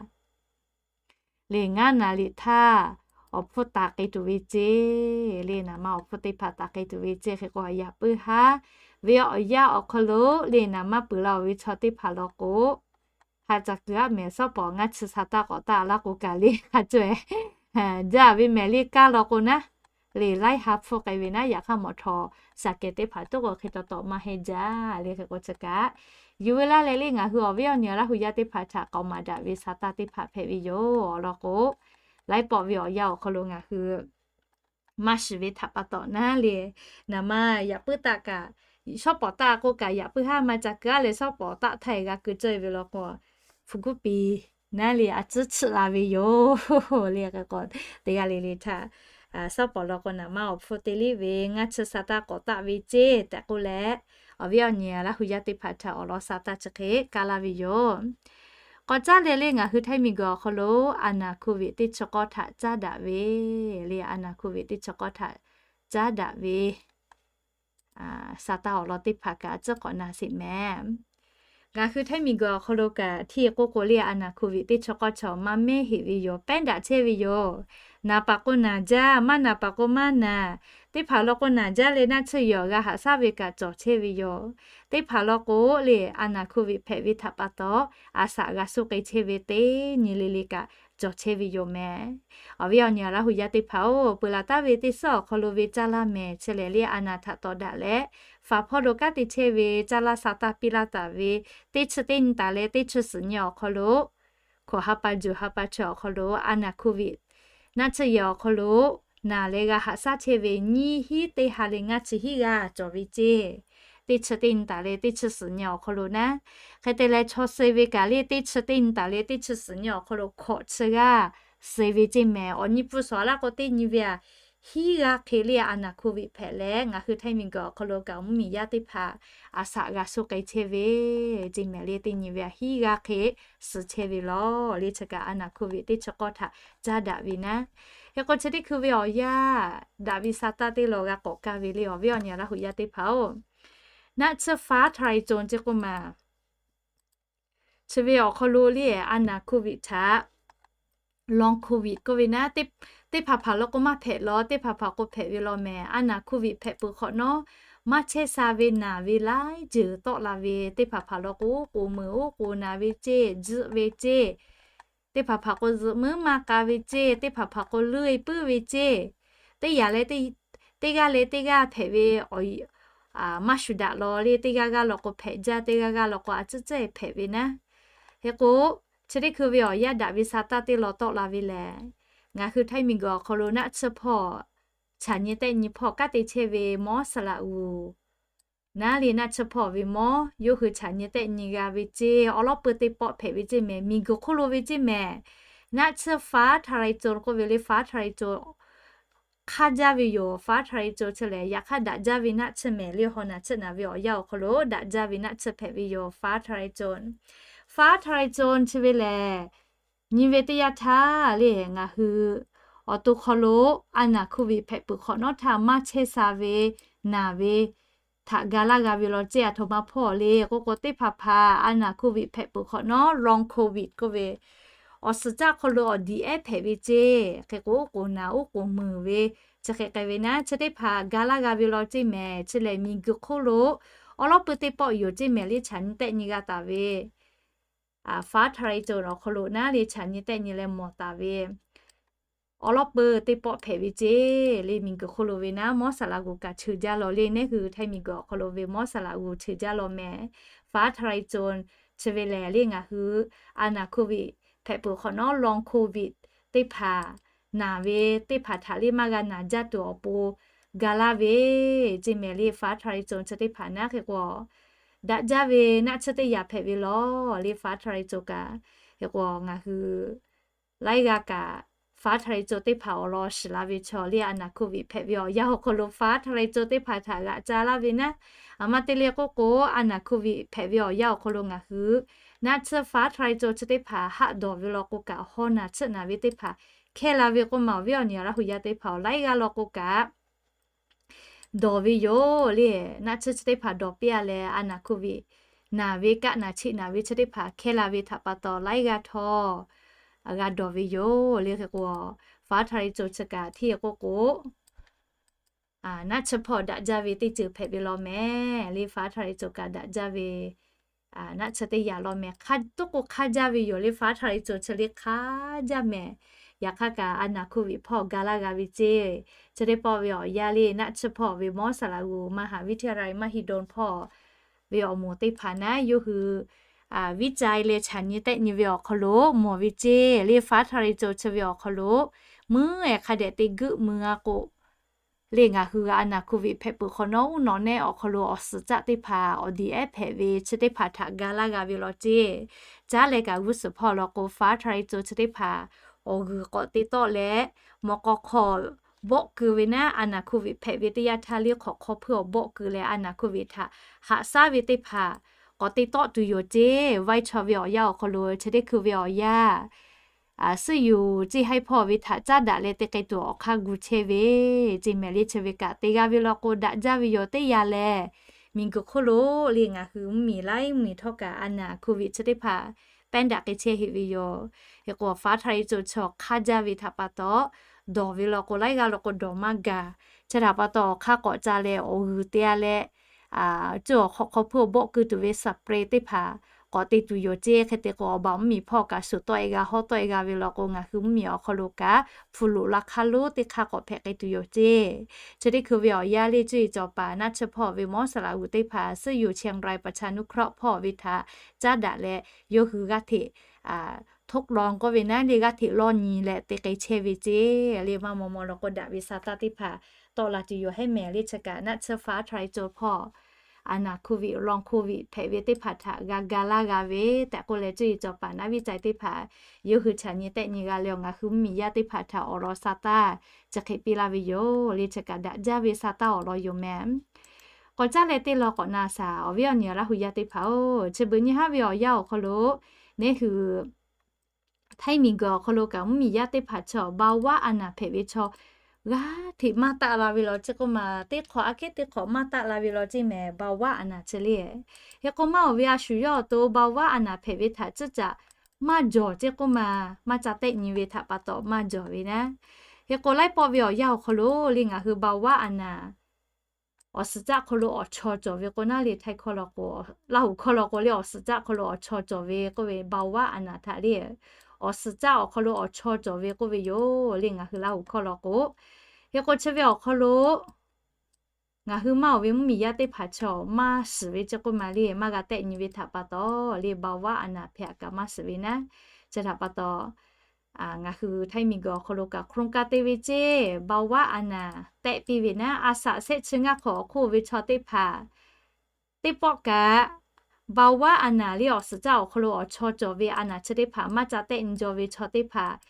le ngaˇ naˍ riˍ htaˇ awˬ hpfuhˇ taˍ k'ai tuˬ ve ceˇ le, naˍ manˇ awˬ hpfuhˇ teˇ hpaˍ taˍ k'ai tuˬ ve ceˇ. Hk'e k'o yaꞈ puiˉ haˉ ve awˬ yanˇ awˬ hk'aw lo le naˍ manˇ peuˬ la-oˬ ve chaw teˇ hpaˍ law k'o, haˆ ca keu aˆ mehˍ. Shawˉ pawˍ ngaˇ chi sa taˇ k'awꞈ taˆ laˇ k'o kaꞈ le hk'a caweh jaˇ ve mehˍ le. Kaˇ law k'o naˉ le laiˉ ha hpfuhˇ k'ai ve naˉ, yaꞈ hk'aˇ mawˬ htawˍ shaˍ kehˬ teˇ hpaˍ tuˉ k'o hk'e taw taw maˇ heˆ jaˇ le. Hk'e k'o chi kaꞈ yuˬ veu laˇ leh le ngaˬ hui awˬ viˉ awˬ nyi Laˇ hu yaˇ teˇ hpaˍ htaꞈ k'aoˍ maˍ daꞈ ve sa taˇ teˇ hpaˍ hpehꞈ ve yoˬ. Awˬ lawn k'o, laiˉ pawˆ ve awˬ yanˇ awˬ hk'aw lo ngaˬ hui maˇ shiˍ ve htaꞈ pa taw naˉ le, naˍ manˇ yaꞈ puiˉ taˆ kaꞈ, shawˉ pawˍ taˆ k'o kaꞈ yaꞈ puiˉ haˉ maˇ ca keu aˆ leh shawˉ pawˍ taˆ htaˇ g'a keu cawˇ ve law k'o, hpu kuˉ pi naˉ le a ciˉ chiˆ la ve yoˬ le. Hk'e k'o teˇ g'aˇ le le htaꞈ shawˉ pawˍ law k'o naˍ manˇ awˬ hpfuhˇ teˇ liˇ ve ngaˇ chi sa taˇ k'awꞈ taˆ ve ceˇ tehꞈ k'oˆ leh, awˬ viˉ awˬ nyi Laˇ hu yaˇ teˇ hpaˍ htaꞈ awˬ lawn sa taˇ chi hk'e kaˇ laˇ ve yoˬ. K'awꞈ caˉ leh le ngaˬ hui htaiˇ miˬguiˬ awˬ hk'aw lo a naˍ โควิด teˇ chi k'awˇ htaꞈ caˉ daꞈ ve le, a naˍ โควิด teˇ chi k'awˇ htaꞈ caˉ daꞈ ve sa taˇ awˬ lawn teˇ hpaˍ kaꞈ a ciˉ k'awꞈ na sheˍ mehˍ. Ngaˬ hui htaiˇ miˬguiˬ awˬ hk'aw lo kaꞈ hteˇ k'oˆ k'o le a naˍ โควิด teˇ chi k'awˇ chaw maˇ mehˉ heꞈ ve yoˬ, pehˉ daꞈ chehˇ ve yoˬ. Naˍ paˍ k'o naˍ jaˇ, maˇ naˍ paˍ k'o maˇ naˍ. Teˇ hpaˍ law k'o naˍ jaˇ leh naˆ tsuhˇ yehˬ awˬ g'a haꞈ shaˉ ve kaꞈ cawˬ chehˇ ve yoˬ. Teˇ hpaˍ law k'o le a naˍ โควิด hpehꞈ ve htaꞈ pa taw, a shaꞈ g'a suh k'ai chehˇ ve teˇ nyi le le kaꞈ cawˬ chehˇ ve yoˬ mehˍ. Awˬ viˉ awˬ nyi Laˇ hu yaˇ teˇ hpaˍ-oˬ, peuˬ laˬ taˍ ve teˇ suhˉ awˬ hk'aw lo ve caˇ laˇ mehˍ. Chi lehˬ le a naˍ htaꞈ tawˍ daꞈ leh, faˍ hpawˇ lo kanˉ te chehˇ ve caˇ laˇ sa taˇ piˇ laˇ taˍ ve teˇ chi teˇ nyi taˍ leh teˇ chi suhˍ nyi awˬ hk'aw lo, hkawꞈ ha pa juˬ ha pa chi awˬ hk'aw lo a naˍ โควิด naˆ tsuhˇ yehˬ awˬ hk'aw lo naˬ leh g'a haꞈ shaˉ chehˇ ve nyiˇ hinˉ teˇ ha leh ngaˇ chi hiˉ g'aˇ cawˬ ve ceˇ. Teˇ chi teˇ nyi taˍ leh teˇ chi suhˍ nyi awˬ hk'aw lo naˉ, hk'e te leh chaw suh ve kaꞈ le teˇ chi teˇ nyi taˍ leh teˇ chi suhˍ nyi awˬ hk'aw lo hkawꞈ chi g'aˇ suh ve ceˇ mehˍ. Awˬ nyi pfuhˇ shawˍ laˇ k'o teˇ nyi ve aꞈ hiˉ g'aˇ hk'e le a naˍ โควิด hpehꞈ leh ngaˬ hui htaiˇ miˬguiˬ awˬ hk'aw lo kaꞈ mvuhˇmiˬ yaˇ teˇ hpaˍ a shaꞈ g'a suh k'ai chehˇ ve ceˇ mehˍ le. Teˇ nyi ve aꞈ hiˉ g'aˇ hk'e suh chehˇ ve lawˬ le. Chi kaꞈ a naˍ โควิด teˇ chi k'awˇ htaꞈ caˇ daꞈ ve naˉ. Hk'e k'o chi teˇ hkui ve awˬ yanˇ daꞈ ve sa taˇ teˇ lawˬ g'a k'awꞈ kaˇ ve le awˬ viˉ awˬ nyi Laˇ hu yaˇ teˇ hpaˍ-oˬ, naˆ tsuhˇ faˉ ไทยโจร ceˇ k'oˆ maˬ. Chi ve awˬ hk'aw lo le a naˍ โควิด htaꞈ Long covid k'oˆ ve naˉ, teˇ hpaˍ hpaˍ lo k'o maˇ hpehꞈ law, teˇ hpaˍ hpaˍ k'o hpehꞈ ve law mehˍ. A naˬ covid hpehꞈ peuˬ hk'awꞈ nawˉ, maˇ chehˇ sha ve naˬ ve laiˉ ceuˬ tawˆ la ve, teˇ hpaˍ hpaˍ lo k'o oˉ k'oˍ meuˍ oˉ k'oˍ naˬ ve ceˇ, zuhꞈ ve ceˇ, teˇ hpaˍ hpaˍ k'o zuhꞈ meuˉ maˇ k'a ve ceˇ, teˇ hpaˍ hpaˍ k'o leuˆ e puiˉ ve ceˇ, teˇ yanˇ leh teˇ g'aˇ leh teˇ g'aˇ hpehꞈ ve maˇ shuˍ daꞈ law le, teˇ g'aˇ g'aˇ lo k'o hpehꞈ jaˇ, teˇ g'aˇ g'aˇ lo k'o a tcuhˉ tcuhˉ hpehꞈ ve naˉ. Hk'e k'o, chi teˇ hkui ve awˬ yanˇ daꞈ ve sa taˇ teˇ law tawˆ la ve lehˬ, ngaˬ hui Htaiˇ miˬguiˬ awˬ hk'aw lo naˆ tsuhˇ hpawˇ chaꞈ nyi tehˆ nyi hpawˇ kanˉ te chehˇ ve mawˉ saˍ laꞈ g'uˬ naˉ le, naˆ tsuhˇ hpawˇ ve mawˉ yawˇ hui chaꞈ nyi tehˆ nyi g'a ve ceˇ, awˬ lawˉ peu teˇ pawˆ hpehꞈ ve ceˇ mehˍ, miˬguiˬ hk'oˆ lo ve ceˇ mehˍ. Naˆ tsuhˇ faˉ htaˇ ra e co k'oˆ ve le, faˉ htaˇ ra e co hk'aˇ jaˇ ve yoˬ. Faˉ htaˇ ra e co chi lehˬ, yaꞈ hk'aˇ daꞈ jaˇ ve naˆ tsuhˇ mehˍ le, haw naˬ tsuhˆ naˍ ve awˬ yanˇ awˬ hk'aw lo daꞈ jaˇ ve naˆ tsuhˇ hpehꞈ ve yoˬ. Faˉ htaˇ ra e co, faˉ htaˇ ra e co chi ve lehˬ, nyi ve teˇ yanˇ htaˇ le ngaˬ hui awˬ to hk'aw lo a naˬ covid hpehꞈ peuˬ hk'awꞈ nawˉ htaˇ maˇ chehˇ sha ve naˬ ve htaꞈ ga laˇ g'a ve law ceˇ. Aˬ htoꞈ ma hpawˇ le k'oˆ k'o, teˇ hpaˍ hpaˍ a naˬ covid hpehꞈ peuˬ hk'awꞈ nawˉ long covid k'oˆ ve awˬ suhˍ caˆ hk'aw lo awˬ diˍ ehˉ hpehꞈ ve ceˇ. Hk'e k'o oˉ k'oˍ naˬ oˉ k'oˍ meuˍ ve chi hk'e k'ai ve naˉ, chi teˇ hpaˍ ga laˇ g'a ve law ceˇ mehˍ. Chi lehˬ miˬguiˬ hk'oˆ lo awˬ lawˉ peu teˇ pawˆ yoˬ ceˇ mehˍ le, chaꞈ nyi tehˆ nyi g'a taˍ ve faˉ htaˇ ra e co awˬ hk'aw lo naˉ le chaꞈ nyi tehˆ nyi leh mawˬ taˍ ve awˬ lawˉ peu teˇ pawˆ hpehꞈ ve ceˇ le, miˬguiˬ hk'oˆ lo ve naˉ mawˉ saˍ laꞈ g'uˬ kaꞈ cheuˬ jaˇ law le. Neˇ hui Htaiˇ miˬguiˬ awˬ hk'aw lo ve mawˉ saˍ laꞈ g'uˬ cheuˬ jaˇ law mehˍ. Faˉ htaˇ ra e co chi ve lehˬ le ngaˬ hui a naˬ covid hpehꞈ peuˬ hk'awꞈ nawˉ long covid teˇ hpaˍ naˬ ve teˇ hpaˍ htaꞈ le maˇ g'a naˬ jaˇ tuˬ awˬ pon ga laˇ ve ceˇ mehˍ le. Faˉ htaˇ ra e co chi teˇ hpaˍ naˉ hk'e k'o daꞈ jaˇ ve naˆ tsuhˇ teˇ yanˇ hpehꞈ ve law le. Faˉ htaˇ ra e co kaꞈ hk'e k'o ngaˬ hui laiˉ g'aˇ kaꞈ faˉ htaˇ ra e co teˇ hpaˍ awˬ lawn shiˍ la ve chaw le, a naˬ covid hpehꞈ ve awˬ yanˇ awˬ hk'aw lo faˉ htaˇ ra e co teˇ hpaˍ htaꞈ g'aꞈ ca laˇ ve naˉ. Aˬ ma te le k'oˆ k'o, a naˬ covid hpehꞈ ve awˬ yanˇ awˬ hk'aw lo ngaˬ hui naˆ tsuhˇ faˉ htaˇ ra e co chi teˇ hpaˍ haˆ dawˬ ve law k'o kaꞈ, haw naˬ tsuhˆ naˬ ve teˇ hpaˍ hkehˇ la ve k'oˆ ma awˬ viˉ awˬ nyi Laˇ hu yaˇ teˇ hpaˍ awˬ laiˉ g'aˇ law k'o kaꞈ dawˬ ve yoˬ le. Naˆ tsuhˇ chi teˇ hpaˍ dawˬ piˇ a leh, a naˬ covid naˬ ve kaˆ naˬ cheˆ naˬ ve chi teˇ hpaˍ hkehˇ la ve htaꞈ pa taw laiˉ g'aˇ htawˇ g'a dawˬ ve yoˬ le. Hk'e k'o, faˉ htaˇ ra e co chi kaꞈ hteˇ k'oˆ k'o, naˆ tsuhˇ hpawˇ daꞈ jaˇ ve teˇ ceuˬ hpehꞈ ve law mehˍ le. Faˉ htaˇ ra e co kaꞈ daꞈ jaˇ ve naˆ tsuhˇ teˇ yanˇ law mehˍ. Hk'a toˆ k'o hk'aˇ jaˇ ve yoˬ le. Faˉ htaˇ ra e co chi le hk'aˇ jaˇ mehˍ. Yaꞈ hk'aˇ kaꞈ a naˬ covid hpawˇ ga laˇ g'a ve ceˇ. Chi teˇ pawˆ ve awˬ yanˇ le naˆ tsuhˇ hpawˇ ve mawˉ saˍ laꞈ g'uˬ มหาวิทยาลัยมหิดล hpawˇ ve awˬ moˍ teˇ hpaˍ naˉ yawˇ hui viˉ ca e leh chaꞈ nyi tehˆ nyi ve awˬ hk'aw lo mawˬ ve ceˇ le. Faˉ htaˇ ra e co chi ve awˬ hk'aw lo meuˉ ehˍ hk'a dehꞈ te geuˆ mui a k'o le, ngaˬ hui a naˬ covid hpehꞈ peuˬ hk'awꞈ nawˉ uˉ nawꞈ nehˆ awˬ hk'aw lo awˬ suhˍ caˆ teˇ hpaˍ awˬ diˍ ehˉ hpehꞈ ve chi teˇ hpaˍ htaꞈ ga laˇ g'a ve law ceˇ. Caˉ leh kaꞈ g'uˇ suhˍ hpawˇ law k'o, faˉ htaˇ ra e co chi teˇ hpaˍ awˬ g'uiˬ k'awꞈ te tawˆ leh, mawꞈ k'aw hk'aw bawˆ keu ve naˉ, a naˬ covid hpehꞈ ve teˇ yanˇ htaˇ le hk'awꞈ hk'aw hpuiˇ awˬ bawˆ keu leh a naˬ covid htaꞈ haꞈ shaˉ ve teˇ hpaˍ k'awꞈ te tawˆ tuˬ yoˬ ceˇ. Vaiˇ chaw ve awˬ yanˇ awˬ hk'aw lo chi teˇ hkui ve awˬ yanˇ suhˆ yoˬ ceˇ, haiˉ hpawˇ ve htaꞈ caˉ daꞈ leh te k'ai tuˬ awˬ hk'aˇ gu chehˇ ve ceˇ mehˍ le. Chi ve kaꞈ te g'a ve law k'o daꞈ jaˇ ve yoˬ. Teˇ yanˇ lehˬ, miˬguiˬ hk'oˆ lo le ngaˬ hui mvuhˇmiˬ laiˉ mvuhˇmiˬ htawˇ kaꞈ a naˬ covid chi teˇ hpaˍ pehˉ daꞈ k'ai chehˇ heˆ ve yoˬ. Hk'e k'o, faˉ htaˇ ra e co chi awˬ hk'aˇ jaˇ ve htaꞈ pa taw, dawˬ ve law k'o laiˉ g'aˇ law k'o dawˬ maˇ gaˬ. Chi htaꞈ pa taw awˬ hk'aˇ k'awꞈ ca leh awˬ g'uiˬ te a leh, cuˇ awˬ hk'aw hk'aw hpuiˇ awˬ bawˆ keu tuˬ ve สเปรย์ teˇ hpaˍ k'awꞈ te tuˬ yoˬ ceˇ. Hk'e te k'o, awˬ baˬ mvuhˇmiˬ hpawˇ kaꞈ shuˍ tawˆ e g'a hawˉ tawˆ e g'a ve law k'o, ngaˬ hui mvuhˇmiˬ awˬ hk'aw lo kaꞈ hpu loꞈ la hk'aˇ lonˉ teˇ hk'aˇ k'awꞈ hpehꞈ k'ai tuˬ yoˬ ceˇ. Chi teˇ hkui ve awˬ yanˇ le cuˇ yiˍ cawˬ paˍ naˆ tsuhˇ hpawˇ ve mawˉ saˍ laꞈ g'uˬ teˇ hpaˍ suhˆ yoˬ เชียงรายประชานุเคราะห์ hpawˇ ve htaꞈ caˉ daꞈ leh, yawˇ hui g'aˇ hteꞈ ทดลอง k'oˆ ve naˉ le g'aˇ hteꞈ lawˇ nyi leh te k'ai chehˇ ve ceˇ le. Maˇ maw maw law k'o daꞈ ve sa taˇ teˇ hpaˍ tawˆ la tuˬ yoˬ hehˉ mehˍ le. Chi kaꞈ naˆ tsuhˇ faˉ htaˇ ra e co hpawˇ a naˬ covid long covid hpehꞈ ve teˇ hpaˍ htaꞈ g'a ga laˇ g'a ve tehꞈ k'oˆ leh, cuˇ yiˍ cawˬ paˍ naˆ viˉ ca e teˇ hpaˍ yawˇ hui chaꞈ nyi tehˆ nyi g'a leh, ngaˬ hui mvuhˇmiˬ yaˇ teˇ hpaˍ htaꞈ awˬ lawn sa taˇ chi hk'e piˇ laˇ ve yoˬ le. Chi kaꞈ daꞈ jaˇ ve sa taˇ awˬ lawn yoˬ mehˍ. K'awꞈ caˉ leh teˇ law k'awꞈ na shaˍ, awˬ viˉ awˬ nyi Laˇ hu yaˇ teˇ hpaˍ-oˬ, chi beuꞈ nyi haˉ ve awˬ yanˇ awˬ hk'aw lo neˇ hui Htaiˇ miˬguiˬ awˬ hk'aw lo kaꞈ mvuhˇmiˬ yaˇ teˇ hpaˍ chaw เบาหวาน a naˬ hpehꞈ ve chaw g'aˇ hteꞈ maˇ taˆ la ve law ceˇ k'oˆ ma, teˇ hk'awꞈ aꞈ kehˉ teˇ hk'awꞈ maˇ taˆ la ve law ceˇ mehˍ เบาหวาน a naˬ chi le. Hk'e k'o maˇ awˬ ve a shu yawˇ awˬ to เบาหวาน a naˬ hpehꞈ ve htaꞈ cuˉ caꞈ maˇ jawˬ ceˇ k'oˆ ma, maˇ ca tehˆ nyi ve htaꞈ pa taw maˇ jawˬ ve naˉ. Hk'e k'o laiˉ pawˆ ve awˬ yanˇ awˬ hk'aw lo le ngaˬ hui เบาหวาน awˬ suhˍ caˆ hk'aw lo awˬ chaw cawˬ ve k'o naˉ le, Htaiˇ hkawˇ law k'o, Laˇ huˍ hkawˇ law k'o le awˬ suhˍ caˆ hk'aw lo awˬ chaw cawˬ ve k'oˆ ve เบาหวาน htaꞈ le, awˬ suhˍ caˆ awˬ hk'aw lo awˬ chaw cawˬ ve k'oˆ ve yoˬ le ngaˬ hui Laˇ huˍ hkawˇ law k'o. Hk'e k'o chi ve awˬ hk'aw lo ngaˬ hui maˇ oˬ ve mvuhˇmiˬ yaˇ teˇ hpaˍ chi awˬ maˇ shiˍ ve ceˇ k'oˆ ma le, maˇ g'a tehˆ nyi ve htaꞈ pa taw le เบาหวาน hpehꞈ kaꞈ maˇ shiˍ ve naˉ. Chi htaꞈ pa taw ngaˬ hui Htaiˇ miˬguiˬ awˬ hk'aw lo kaꞈ โครงการ te ve ceˇ เบาหวาน tehˆ piˇ ve naˉ. A shaꞈ shehˆ chi ngaˇ hk'awꞈ awˬ hk'oˆ ve chaw teˇ hpaˍ teˇ pawˆ kaꞈ เบาหวาน le awˬ suhˍ caˆ awˬ hk'aw lo awˬ chaw cawˬ ve a naˍ chi teˇ hpaˍ maˇ ca tehˆ nyi jaw ve chaw teˇ hpaˍ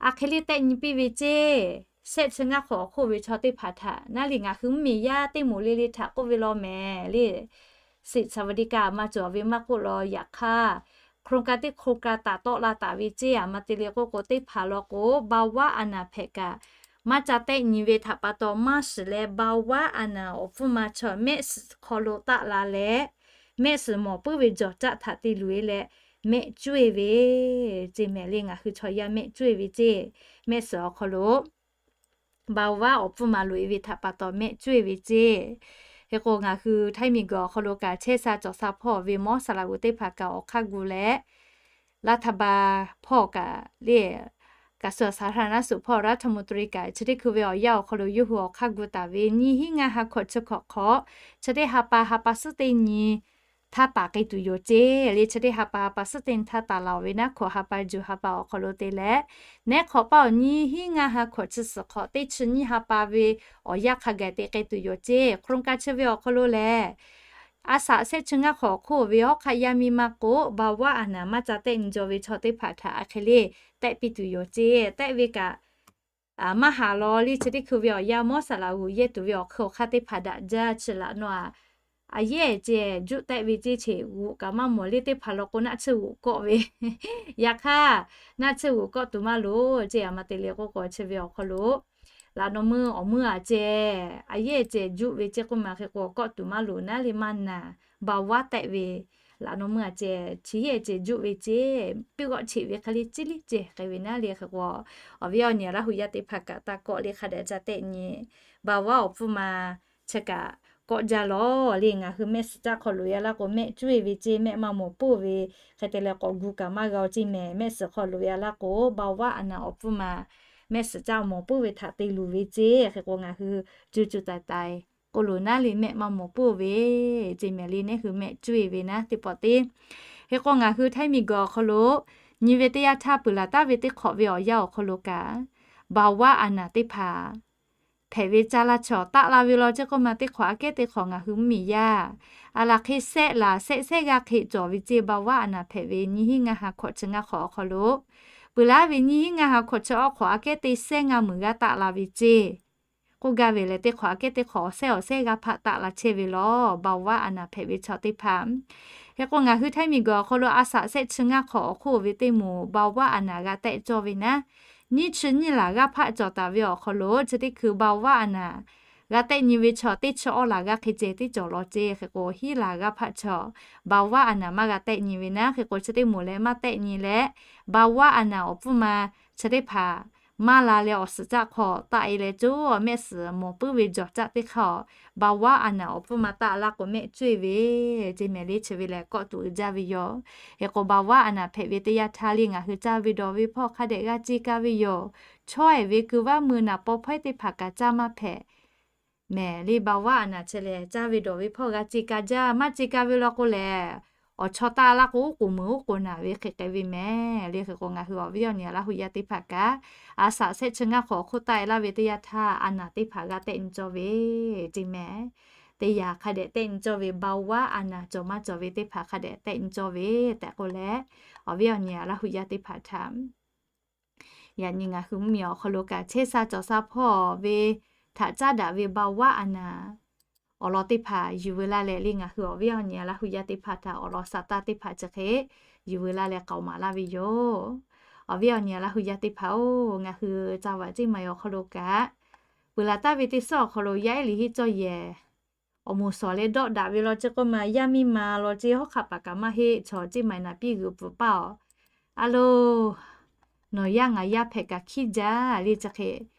a hk'e le tehˆ nyi piˇ ve ceˇ. Shehˆ chi ngaˇ hk'awꞈ awˬ hk'oˆ ve chaw teˇ hpaˍ htaꞈ naˉ le ngaˬ hui mvuhˇmiˬ yaˇ teˇ moˍ le le htaꞈ k'oˆ ve law mehˍ le. Suhˍ saˍ ve diˇ kaꞈ maˇ cawˬ ve maˇ k'oˆ law. Yaꞈ hk'aˇ โครงการ teˇ โครงการ taˍ tawˆ la taˍ ve ceˇ. A ma te le k'oˆ k'o teˇ hpaˍ law k'o เบาหวาน hpehꞈ kaꞈ maˇ ca tehˆ nyi ve htaꞈ pa taw maˇ shiˍ leh เบาหวาน awˬ hpfuhˇ ma chaw mehˆ suhˍ hk'aw lo taˆ la leh, mehˆ suhˍ mawˬ puiˉ ve jawˬ caˆ htaꞈ te luˬ e leh mehˆ cuˇ e ve ceˇ mehˍ le. Ngaˬ hui chaw yaˇ mehˆ cuˇ e ve ceˇ. Mehˆ suhˍ awˬ hk'aw lo เบาหวาน awˬ hpfuhˇ ma loꞈ e ve htaꞈ pa taw mehˆ cuˇ e ve ceˇ. Hk'e k'o ngaˬ hui Htaiˇ miˬguiˬ awˬ hk'aw lo kaꞈ chehˇ sha cawˬ sha hpawˇ ve มอสลาวุธ teˇ hpaˍ kaꞈ awˬ hk'aˇ gu leh รัฐบาล hpawˇ kaꞈ le กระทรวงสาธารณสุข hpawˇ รัฐมนตรี kaꞈ chi teˇ hkui ve awˬ yanˇ awˬ hk'aw lo yawˇ hui awˬ hk'aˇ gu taˍ ve nyiˇ hinˉ ngaˇ ha hkawꞈ chi hkawꞈ hk'awꞈ chi teˇ ha pa ha pa suhˉ teˇ nyi htaˇ taˍ k'ai tuˬ yoˬ ceˇ le. Chi teˇ ha pa ha pa suhˉ teˇ nyi htaˇ taˍ laˬ ve naˉ hkawꞈ ha pa juˬ ha pa awˬ hk'aw lo te leh, neˉ hk'awꞈ paˇ awˬ nyiˇ hinˉ ngaˇ ha hkawꞈ chi suhˍ hk'awꞈ teˇ chi nyiˇ ha pa ve awˬ yanˇ hk'a gaˬ te k'ai tuˬ yoˬ ceˇ. โครงการ chi ve awˬ hk'aw lo lehˬ, a shaꞈ shehˆ chi ngaˇ hk'awꞈ awˬ hk'oˆ ve hawˉ hk'aˆ yaˇ miˇ maˇ k'oˆ เบาหวาน maˇ ca tehˆ nyi jaw ve chaw teˇ hpaˍ htaꞈ a hk'e le tehˆ piˇ tuˬ yoˬ ceˇ. Tehˆ ve kaꞈ maˇ haˍ law le. Chi teˇ hkui ve awˬ yanˇ มอสลาวุธ yehˇ tuˬ ve awˬ hk'e awˬ hk'aˇ teˇ hpaˍ daꞈ jaˇ chi laꞈ nawˉ a, a yehˇ ceh juˆ tehˆ ve ceˇ. Cheˬ g'oꞈ kaꞈ maˇ mawˬ le. Teˇ hpaˍ law k'o naˆ tsuhˇ g'oꞈ kawˆ ve, yaꞈ hk'aˇ naˆ tsuhˇ g'oꞈ kawˆ tuˬ maˇ loˍ ceˇ. A ma te le k'oˆ k'o chi ve awˬ hk'aw lo laꞈ nawˉ meuˇ awˬ meuˇ a ceh, a yehˇ ceh juˆ ve ceˇ k'oˆ ma hk'e k'o kawˆ tuˬ maˇ loˍ naˉ le. Maˇ naˍ เบาหวาน tehˆ ve laꞈ nawˉ meuˇ a ceh chi yehˇ ceh juˆ ve ceˇ. Piˇ g'awˆ cheꞈ ve hk'e le ciˉ liˇ ceh k'ai ve naˉ le. Hk'e k'o awˬ viˉ awˬ nyi Laˇ huˍ yaˇ teˇ hpaˍ kaꞈ taˇ kawˆ le hk'a dehꞈ ca tehˆ nyi เบาหวาน awˬ hpfuhˇ ma chi kaꞈ kawˆ jaˇ lawˬ le. Ngaˬ hui mehˆ suhˍ caˆ hk'aw loꞈ e a laˇ k'o mehˆ cuˇ e ve ceˇ, mehˆ maˇ mawˬ puiˉ ve hk'e te leh k'awꞈ gu kaꞈ maˇ g'a ceˇ mehˍ. Mehˆ suhˍ hk'aw loꞈ e a laˇ k'o เบาหวาน awˬ hpfuhˇ ma mehˆ suhˍ caˆ mawˬ puiˉ ve htaꞈ te luˬ ve ceˇ. Hk'e k'o ngaˬ hui cuˇ cuˇ taiˍ taiˍ k'o loˬ naˉ le mehˆ maˇ mawˬ puiˉ ve ceˇ mehˍ le. Neˉ hui mehˆ cuˇ e ve naˉ teˇ pawˆ te. Hk'e k'o ngaˬ hui Htaiˇ miˬguiˬ awˬ hk'aw lo nyi ve teˇ yanˇ htaˇ peuˬ laˬ taˍ ve teˇ hk'awꞈ ve awˬ yanˇ awˬ hk'aw lo kaꞈ เบาหวาน teˇ hpaˍ hpehꞈ ve caˇ laˇ chaw taˆ la ve law ceˇ k'oˆ ma teˇ hk'awꞈ aꞈ kehˉ teˇ hk'awꞈ ngaˬ hui mvuhˇmiˬ yaˇ a laˬ hk'e sehˆ laˬ sehˆ sehˆ g'aˇ hk'e cawˬ ve ceˇ. เบาหวาน hpehꞈ ve nyiˇ hinˉ ngaˇ ha hkawꞈ chi ngaˇ hk'awꞈ awˬ hk'aw lo peuˬ laˬ ve nyiˇ hinˉ ngaˇ ha hkawꞈ chi awˬ hk'awꞈ aꞈ kehˉ teˇ sehˉ ngaˇ meuˍ g'aˇ taˆ la ve ceˇ k'oˆ gaˇ ve lehˬ, teˇ hk'awꞈ aꞈ kehˉ teˇ hk'awꞈ awˬ sehˉ awˬ sehˉ g'aˇ hpaˆ taˆ la chehˇ ve law เบาหวาน hpehꞈ ve chaw teˇ hpaˍ. Hk'e k'o ngaˬ hui Htaiˇ miˬguiˬ awˬ hk'aw lo a shaꞈ shehˆ chi ngaˇ hk'awꞈ awˬ hk'oˆ ve teˇ moˍ เบาหวาน g'a tehˆ cawˇ ve naˉ, nyiˇ chi nyiˇ laˬ g'aˇ hpaˆ cawˬ taˍ ve awˬ hk'aw lo chi teˇ hkui เบาหวาน g'a tehˆ nyi ve chaw teˇ chi awˇ laˬ g'aˇ hk'e ceh teˇ cawˬ law ceˇ. Hk'e k'o hiˉ laˬ g'aˇ hpaˆ chaw เบาหวาน maˇ g'a tehˆ nyi ve naˉ. Hk'e k'o chi teˇ moˍ leh maˇ tehˆ nyi leh เบาหวาน awˬ hpfuhˇ ma chi teˇ hpaˍ maˇ la leh awˬ suhˍ caˆ hk'aw taˆ e leh coˇ mehˆ suhˍ mawˬ puiˉ ve jawˬ caˆ teˇ hk'aˇ เบาหวาน awˬ hpfuhˇ ma taˆ laˇ k'o mehˆ cuˇ e ve ceˇ mehˍ le. Chi ve lehˬ kawˆ tuˬ jaˇ ve yoˬ. Hk'e k'o เบาหวาน hpehꞈ ve teˇ yanˇ htaˇ le ngaˬ hui caˇ ve dawˬ ve hpawˇ hk'a dehꞈ g'a ce ka ve yoˬ. Chawˇ ehˍ ve ku vaˇ mui naˍ paw hpawehˇ teˇ hpaˍ kaꞈ caˇ maˇ hpehꞈ mehˍ le. เบาหวาน chi lehˬ caˇ ve dawˬ ve hpawˇ g'a ce ka jaˇ. Maˇ ce ka ve law k'o lehˬ, awˬ chawˇ taˆ laˇ k'o oˉ k'oˍ meuˍ oˉ k'oˍ naˍ ve hk'e k'ai ve mehˍ le. Hk'e k'o ngaˬ hui awˬ viˉ awˬ nyi Laˇ huˍ yaˇ teˇ hpaˍ kaꞈ a shaꞈ shehˆ chi ngaˇ hk'awꞈ awˬ hk'oˆ taˆ e laˇ ve teˇ yanˇ htaˇ a naˍ teˇ hpaˍ g'a tehˆ nyi cawˇ ve ceˇ mehˍ. Teˇ yanˇ hk'a dehꞈ tehˆ nyi cawˇ ve เบาหวาน cawˬ maˇ cawˬ ve teˇ hpaˍ hk'a dehꞈ tehˆ nyi cawˇ ve tehꞈ k'oˆ leh, awˬ viˉ awˬ nyi Laˇ huˍ yaˇ teˇ hpaˍ htaꞈ yaꞈ nyi ngaˬ hui mvuhˇmiˬ awˬ hk'aw lo kaꞈ chehˇ sha cawˬ sha hpawˇ ve htaꞈ caˉ daꞈ ve เบาหวาน awˬ lawn teˇ hpaˍ yuˬ veu laˇ leh le ngaˬ hui awˬ viˉ awˬ nyi Laˇ huˍ yaˇ teˇ hpaˍ htaꞈ awˬ lawn shaˍ taˇ teˇ hpaˍ chi hk'e yuˬ veu laˇ leh k'aoˍ maˍ laˇ ve yoˬ. Awˬ viˉ awˬ nyi Laˇ huˍ yaˇ teˇ hpaˍ-oˬ, ngaˬ hui caˇ vaꞈ ceˇ ma awˬ hk'aw lo kaꞈ, peuˬ laˬ taˍ ve teˇ suhˉ awˬ hk'aw lo yaˇ ehˉ liꞈ henˇ cawˇ yehˬ awˬ moˍ shawˍ leh dawˆ daꞈ ve law ceˇ k'oˆ ma, yaˇ miˇ ma law ceˇ hawˉ hk'aˆ paˍ kaꞈ maˇ heˆ, chaw ceˇ ma naˍ piˇ g'uiˬ pfuhˍ paˇ awˬ A loˬ, nawˬ yaˇ ngaˬ yaˇ hpehꞈ kaꞈ hkiˉ jaˇ le, chi hk'e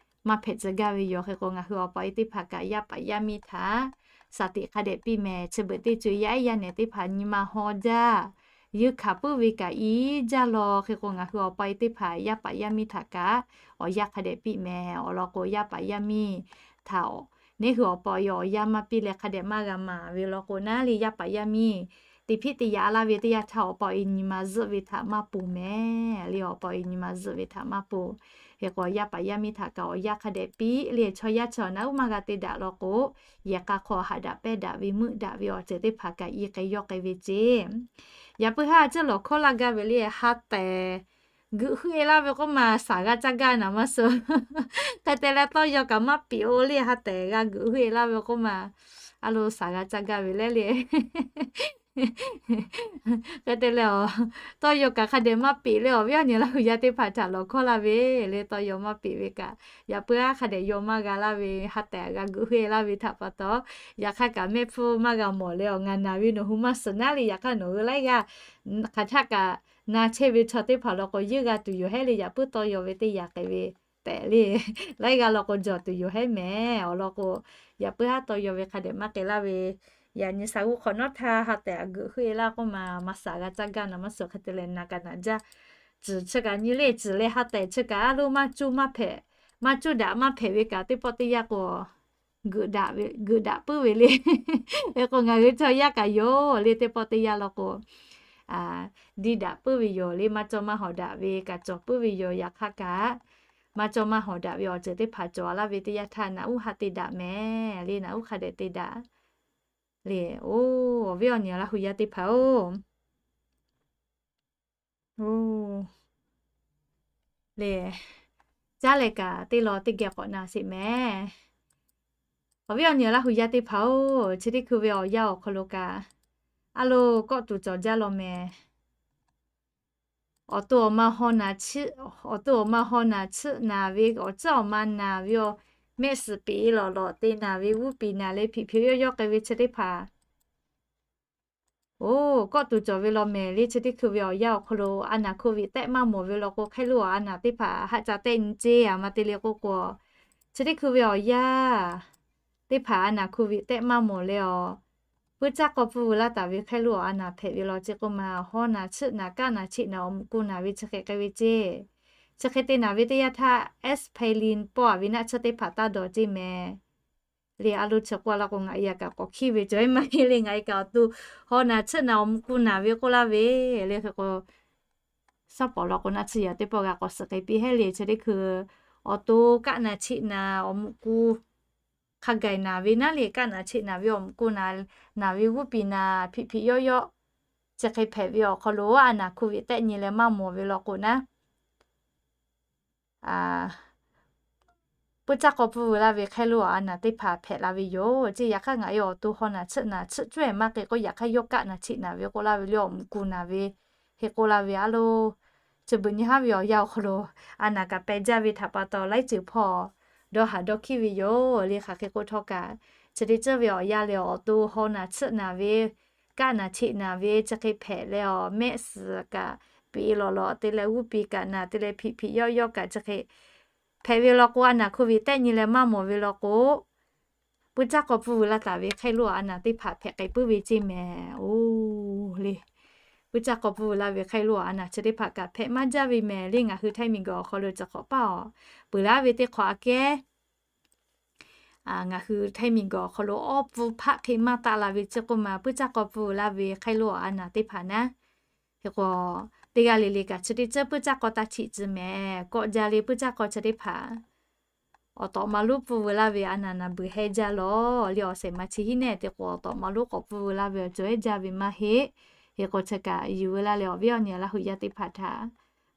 maˇ hpehꞈ tcuh gaˇ ve yoˬ. Hk'e k'o, ngaˬ hui awˬ pa e teˇ hpaˍ kaꞈ yaˇ paˍ yaˇ miˇ htaꞈ shaˍ tiꞈ hk'a dehꞈ piˇ mehˍ. Chi beuꞈ teˇ co-e yaˇ ehˉ yaˇ nehˬ teˇ hpaˍ nyi ma haw jaˇ, yeunˇ hkanˍ puiˉ ve kaꞈ i jaˇ law. Hk'e k'o, ngaˬ hui awˬ pa e teˇ hpaˍ yaˇ paˍ yaˇ miˇ htaꞈ kaꞈ awˬ yanˇ hk'a dehꞈ piˇ mehˍ. Awˬ lawn k'o, yaˇ paˍ yaˇ miˇ htaꞈ neˉ hui awˬ pa e awˬ yanˇ maˇ piˇ leh hk'a dehꞈ maˇ g'a maˍ ve lawn k'o, naˉ le yaˇ paˍ yaˇ miˇ teˇ hpiˉ teˇ yaꞈ laˇ ve teˇ yanˇ htaˇ, awˬ pa e nyi ma zuhˆ ve htaꞈ maˇ ponˬ mehˍ le. Awˬ pa e nyi ma zuhˆ ve htaꞈ maˇ ponˬ. Hk'e k'o, yaˇ paˍ yaˇ miˇ htaꞈ kaꞈ awˬ yanˇ hk'a dehꞈ piˇ le. Chaw yaˇ chaw naˉ uˉ maˇ g'a te daꞈ law k'o, yehˬ k'a hk'aw haꞈ daꞈ pehˇ daꞈ ve meuˆ daꞈ ve awˬ ceuˬ teˇ hpaˍ kaꞈ i k'ai yawˇ k'ai ve ceˇ. Yaꞈ puiˉ haˉ ceuˬ lawˬ hkawˇ laˇ gaˇ ve le, ha tehˬ g'euꞈ heuˆ e laˇ ve k'oˆ ma, shaˍ g'a caˇ gaˇ naˍ maˇ suh. Hk'e te leh, tawˇ yaw kaꞈ maˇ peꞈ-o le, ha tehˬ g'a g'euꞈ heuˆ e laˇ ve k'oˆ ma, a loˬ shaˍ g'a caˇ gaˇ ve le le. Hk'e te leh, tawˇ yaw kaꞈ hk'a dehꞈ maˇ peꞈ le. Awˬ viˉ awˬ nyi Laˇ huˍ yaˇ teˇ hpaˍ htaꞈ lawˬ hkawˇ laˇ ve le, tawˇ yaw maˇ peꞈ ve kaꞈ, yaꞈ puiˉ haˉ hk'a dehꞈ yaw maˇ g'a laˇ ve, ha tehˬ g'a g'euꞈ heuˆ e laˇ ve htaꞈ pa taw, yaꞈ hk'aˇ kaꞈ mehˆ hpfuhˇ maˇ g'a mawˬ leh, awˬ ngaˬ naˬ ve nawˬ hui maˇ suhˍ naˉ le. Yaꞈ hk'aˇ nawˬ hui laiˉ g'aˇ hk'aˬ htaˆ kaꞈ na chehˇ ve chaw teˇ hpaˍ law k'o, yeuˇ g'a tuˬ yoˬ hehˉ le. Yaꞈ puiˉ tawˇ yaw ve teˇ yaꞈ k'ai ve tehꞈ le, laiˉ g'aˇ law k'o jawˬ tuˬ yoˬ hehˉ mehˍ. Awˬ lawn k'o, yaꞈ puiˉ haˉ tawˇ yaw ve hk'a dehꞈ maˇ k'ai laˇ ve, yaꞈ nyi shaˍ g'uˇ hk'awꞈ nawˉ htaˇ ha tehˬ g'euꞈ heuˆ e laˇ k'oˆ ma, maˇ shaˍ g'a caˇ gaˇ naˍ maˇ suh. Hk'e te leh, naˬ kaꞈ naˬ jaˇ, tcuhˍ chi kaꞈ nyi le, tcuhˍ leh ha tehˬ chi kaꞈ a loˬ maˇ cuˇ maˇ hpehꞈ, maˇ cuˇ daꞈ maˇ hpehꞈ ve kaꞈ, teˇ pawˆ teˇ yanˇ k'o g'euꞈ daꞈ puiˉ ve le. Hk'e k'o, ngaˬ hui chaw yaˇ kaꞈ yoˬ le, teˇ pawˆ teˇ yanˇ law k'o, diˇ daꞈ puiˉ ve yoˬ le. Maˇ cawˇ maˇ hawˍ daꞈ ve kaꞈ cawˬ puiˉ ve yoˬ. Yaꞈ hk'aˇ kaꞈ, maˇ cawˇ maˇ hawˍ daꞈ ve awˬ ceuˬ teˇ hpaˍ cawˬ laˇ ve teˇ yanˇ htaˇ, naˬ uˉ ha te daꞈ mehˍ le. Naˬ uˉ hk'a dehꞈ te daꞈ le. Oˬ, awˬ viˉ awˬ nyi Laˇ huˍ yaˇ teˇ hpaˍ-oˬ, le, caˉ leh kaꞈ teˇ law teˇ geh k'awꞈ na sheˍ mehˍ. Awˬ viˉ awˬ nyi Laˇ huˍ yaˇ teˇ hpaˍ-oˬ, chi teˇ hkui ve awˬ yanˇ awˬ hk'aw lo kaꞈ, a loˬ kawˆ tuˬ cawˬ jaˇ law mehˍ. Awˬ to awˬ ma haw naˬ chiˆ, awˬ to awˬ ma haw naˬ chiˆ naˍ ve, awˬ ciˉ awˬ ma naˬ ve, awˬ mehˆ suhˍ piˍ lawˬ lawꞈ te naˍ ve, g'uˇ piˍ naˍ leh hpiꞈ hpiꞈ yawˇ yawˇ k'ai ve chi teˇ hpaˍ, oˬ, kawˆ tuˬ cawˬ ve law mehˍ le. Chi teˇ hkui ve awˬ yanˇ awˬ hk'aw lo a naˬ hko viꞈ tehˆ maˇ mawˬ ve law k'o, hk'e lo a naˬ teˇ hpaˍ haˆ ca tehˆ nyi ceˇ a ma te le k'oˆ k'o, chi teˇ hkui ve awˬ yanˇ teˇ hpaˍ a naˬ hko viꞈ tehˆ maˇ mawˬ leh awˬ, puiˉ caˇ k'aw pfuhˇ veu laˇ taˍ ve hk'e lo a naˬ hpehꞈ ve law ceˇ k'oˆ ma, haw naˬ chiˆ naˍ, kaˆ naˬ chiˆ naˍ, awˬ mvuhꞈ ku naˬ ve chi hk'e k'ai ve ceˇ. Chi hk'e te naˍ ve teˇ yanˇ htaˇ, aspirin pawˆ a ve naˆ tsuhˇ teˇ hpaˍ taˇ dawˬ ceˇ mehˍ le. A loˬ chi k'oˆ a laˇ k'o, ngaˬ e a kaꞈ k'awꞈ hkiˇ ve cawˬ e maˇ heˆ le. Ngaˬ e kaꞈ awˬ to haw naˬ chiˆ naˍ, awˬ mvuhꞈ ku naˬ ve k'oˆ laˇ ve le. Hk'e k'o, shaˉ pawˍ law k'o, naˆ tsuhˇ yaꞈ teˇ pawˆ g'a k'awꞈ suhˍ k'ai piˇ hehˉ le. Chi teˇ hkui awˬ to kaˆ naˬ chiˆ naˍ, awˬ mvuhꞈ ku hk'a gaˬ naˬ ve naˉ le, kaˆ naˬ chiˆ naˍ ve, awˬ mvuhꞈ ku naˬ ve, g'uˇ piˍ naˬ, hpiꞈ hpiꞈ yawˇ yawˇ chi hk'e hpehꞈ ve awˬ hk'aw lo a naˬ hko viꞈ tehˆ nyi leh maˇ mawˬ ve law k'o naˉ, puiˉ caˇ k'aw pfuhˇ veu laˇ ve hk'e lo a naˬ teˇ hpaˍ hpehꞈ la ve yoˬ ceˇ. Yaꞈ hk'aˇ ngaˬ e awˬ to haw naˬ chiˆ naˍ, chiˆ cuˇ e maˇ k'e k'o, yaꞈ hk'aˇ yawˇ kaˆ naˬ chiˆ naˍ ve k'oˆ laˇ ve le, awˬ mvuhꞈ ku naˬ ve hk'e k'oˆ laˇ ve a loˬ. Chi beuꞈ nyi haˉ ve awˬ yanˇ awˬ hk'aw lo a naˬ kaꞈ peh jaˇ ve htaꞈ pa taw, laiˉ ceuˬ hpawˇ dawˇ haˍ dawˇ hkiˇ ve yoˬ le. Hk'aˬ hk'e k'oˆ htawˇ kaꞈ, chi teˇ ceuˬ ve awˬ yanˇ lehˬ, awˬ to haw naˬ chiˆ naˍ ve, kaˆ naˬ chiˆ naˍ ve chi hk'e hpehꞈ leh awˬ, mehˆ suhˍ kaꞈ piˍ lawˬ lawꞈ te leh, g'uˇ piˍ kaꞈ naˬ te leh, hpiꞈ hpiꞈ yawˇ yawˇ kaꞈ chi hk'e hpehꞈ ve law k'o, a naˬ hko viꞈ tehˆ nyi leh maˇ mawˬ ve law k'o, puiˉ caˇ k'aw pfuhˇ veu laˇ taˍ ve hk'e lo a naˬ teˇ hpaˍ hpehꞈ k'ai puiˉ ve ceˇ mehˍ. Oˬ le, puiˉ caˇ k'aw pvuhˇ veu laˇ ve hk'e lo a naˬ chi teˇ hpaˍ kaꞈ hpehꞈ maˇ jaˇ ve mehˍ le. Ngaˬ hui Htaiˇ miˬguiˬ awˬ hk'aw lo chi hk'awꞈ paˇ awˬ peuˬ laˇ ve teˇ hk'awꞈ aꞈ kehˉ, ngaˬ hui Htaiˇ miˬguiˬ awˬ hk'aw lo awˇ pfuhˇ hpaˆ hk'e maˇ taˆ la ve ceˇ k'oˆ ma, puiˉ caˇ k'aw pvuhˇ veu laˇ ve hk'e lo a naˬ teˇ hpaˍ naˉ, hk'e k'o, teˇ g'aˇ le le kaꞈ chi teˇ ceuˬ puiˉ caˇ k'aw taˇ chiꞈ tcuh mehˍ. Kawˆ jaˇ le puiˉ caˇ k'aw chi teˇ hpaˍ awˬ tawꞈ ma lonˉ pfuhˇ veu laˇ ve a naˬ naˬ beuˬ hehˉ jaˇ lawˬ le. Awˬ shehˍ ma chi hiˉ nehˬ te k'o, awˬ tawꞈ ma lonˉ k'awꞈ pfuhˇ veu laˇ ve awˬ cawˬ hehˉ jaˇ ve maˇ heˆ. Hk'e k'o, chi kaꞈ yuˬ veu laˇ leh awˬ viˉ awˬ nyi Laˇ huˍ yaˇ teˇ hpaˍ htaꞈ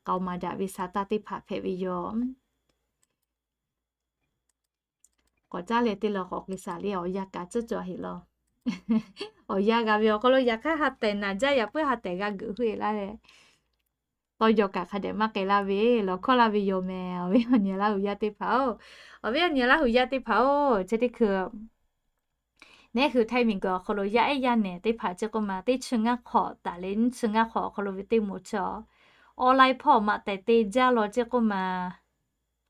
k'aoˍ maˍ daꞈ ve sa taˇ teˇ hpaˍ hpehꞈ ve yoˬ. K'awꞈ caˉ leh teˇ la k'awꞈ k'ai shaˍ le, awˬ yanˇ kaꞈ tcuhˉ cawˬ heˆ law. Awˬ yanˇ g'a ve awˬ hk'aw lo yaꞈ hk'aˇ ha tehˬ naˬ jaˇ, yaꞈ puiˉ ha tehˬ g'a geuꞈ huˆ e laˇ leh, tawˇ yaw kaꞈ hk'a dehꞈ maˇ k'ai laˇ ve, lawˬ hkawˇ laˇ ve yoˬ mehˍ. Awˬ viˉ awˬ nyi Laˇ huˍ yaˇ teˇ hpaˍ-oˬ, awˬ viˉ awˬ nyi Laˇ huˍ yaˇ teˇ hpaˍ-oˬ, chi teˇ hkui neˉ hui Htaiˇ miˬguiˬ awˬ hk'aw lo yaˇ ehˉ yaˇ nehˬ teˇ hpaˍ chi k'oˆ ma, teˇ chi ngaˇ hk'awꞈ taˍ leh nyiˇ chi ngaˇ hk'awꞈ awˬ hk'aw lo ve teˇ moˍ chi awˬ, Online hpawˇ maꞈ tehˬ te jaˇ law ceˇ k'oˆ ma.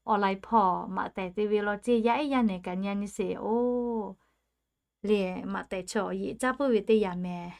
Online hpawˇ maꞈ tehˬ te ve law ceˇ, yaˇ ehˉ yaˇ nehˬ kaꞈ nyi nyi sheˍ oˬ. Le maꞈ tehˬ chaw awˬ yeꞈ caˉ puiˉ ve teˇ yanˇ mehˍ.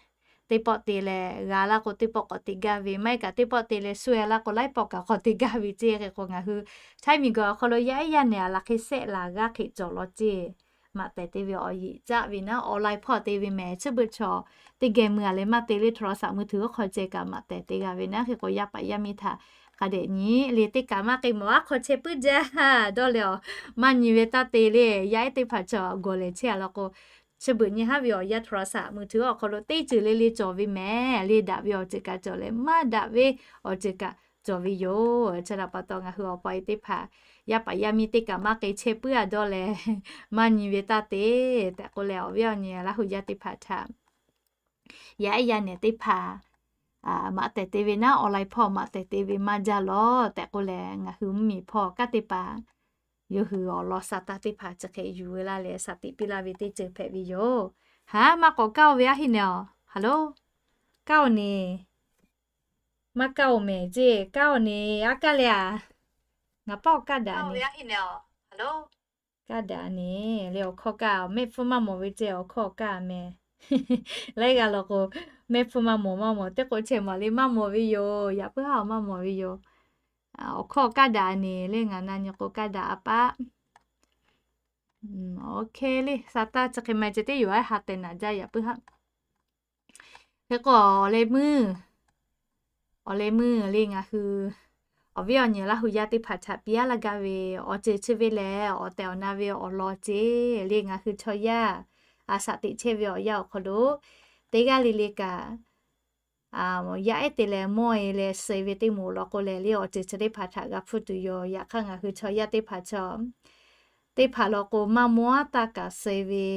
Teˇ pawˆ te leh g'a laˇ k'o, teˇ pawˆ k'awꞈ te gaˇ ve, maˇ heˆ kaꞈ teˇ pawˆ te leh shu e laˇ k'o, laiˉ pawˆ kaꞈ k'awꞈ te gaˇ ve ceˇ. Hk'e k'o ngaˬ hui Htaiˇ miˬguiˬ awˬ hk'aw lo yaˇ ehˉ yaˇ nehˬ a laˬ hk'e shehˆ laˬ g'aˇ hk'e cawˬ law ceˇ. Maꞈ tehˬ te ve awˬ yeꞈ caˉ ve naˉ, online hpawˇ te ve mehˍ. Chi beuꞈ chaw teˇ geh mui a leh maˇ te le, โทรศัพท์มือถือ hk'aw ceh kaꞈ maꞈ tehˬ te g'a ve naˉ. Hk'e k'o yaˇ paˍ yaˇ miˇ htaꞈ hk'a dehꞈ nyi le, teˇ kaꞈ maˇ k'e mawˬ aˉ hk'aw chehˇ puiˉ jaˇ dawˇ leh awˬ maˇ nyi ve taˇ te le. Yaˇ ehˉ teˇ hpaˍ chaw gawˬ lehˬ chehˇ a law k'o, chi beuꞈ nyi haˉ ve awˬ yanˇ โทรศัพท์มือถือ awˬ hk'aw lo teˇ ceuˬ le le cawˬ ve mehˍ. Le daꞈ ve awˬ ceuˬ kaꞈ cawˬ leh, maˇ daꞈ ve awˬ ceuˬ kaꞈ cawˬ ve yoˬ. Chi htaꞈ pa taw ngaˬ hui awˬ pa e teˇ hpaˍ, yaˇ paˍ yaˇ miˇ teˇ kaꞈ maˇ k'e chehˇ puiˉ a dawˇ leh maˇ nyi ve taˇ te tehꞈ k'oˆ leh, awˬ viˉ awˬ nyi Laˇ huˍ yaˇ teˇ hpaˍ htaꞈ, yaˇ ehˉ yaˇ nehˬ teˇ hpaˍ maꞈ tehˬ te ve naˉ, online hpawˇ maꞈ tehˬ te ve maˇ jaˇ lawˬ tehꞈ k'oˆ leh, ngaˬ hui mvuhˇmiˬ hpawˇ kaˉ teˇ hpaˍ yawˇ hui awˬ lawn sa taˇ teˇ hpaˍ chi hk'e yuˬ ve laˇ leh saˍ tiꞈ piˇ laˇ ve teˇ ceuˬ hpehꞈ ve yoˬ. Haˉ, maˇ k'awꞈ kaˇ-oˬ ve aˉ hinˉ nehˬ aˬ. Hello, kaˇ-oˬ ni. Maˇ kaˇ-oˬ mehˍ ceˇ, kaˇ-oˬ ni, aˉ kaˇ leh a. Ngaˬ paˇ awˬ kaˇ daꞈ ni. Kaˇ daꞈ ni le, awˬ hkawˇ kaˇ, mehˆ hpfuhˇ maˇ mawˬ ve ceh awˬ hkawˇ kaˇ mehˍ. Laiˉ g'aˇ law k'o, mehˆ hpfuhˇ maˇ mawˬ maˇ mawˬ teˇ k'o chehˇ maˬ le, maˇ mawˬ ve yoˬ. Yaꞈ puiˉ haˉ awˬ maˇ mawˬ ve yoˬ. Awˬ hkawˇ kaˇ daꞈ ni le, ngaˬ na nyi k'o kaˇ daꞈ a paˆ. Oˇ hk'e le, sa taˇ chi hk'e ma ceh teˇ yoˬ aˉ ha tehˬ naˍ jaˇ yaꞈ puiˉ haˉ. Hk'e k'o awˬ leh meuˇ, awˬ leh meuˇ le ngaˬ hui awˬ viˉ awˬ nyi Laˇ huˍ yaˇ teˇ hpaˍ htaꞈ piˇ aˉ laˇ gaˇ ve awˬ ceuˬ chi ve lehˬ, awˬ tehˬ awˬ na ve awˬ lawn ceˇ le ngaˬ hui chaw yaˇ a shaꞈ teꞈ chehˇ ve awˬ yanˇ awˬ hk'aw lo teˇ g'aˇ le le kaꞈ yaˇ ehˉ te leh mawˇ e leh suh ve teˇ moˍ law k'o lehˬ le, awˬ ceuˬ chi teˇ hpaˍ htaꞈ g'a hpfuhˇ tuˬ yoˬ. Yaꞈ hk'aˇ ngaˬ hui chaw yaˇ teˇ hpaˍ chaw teˇ hpaˍ law k'o maˇ mawˇ aˉ taˇ kaꞈ suh ve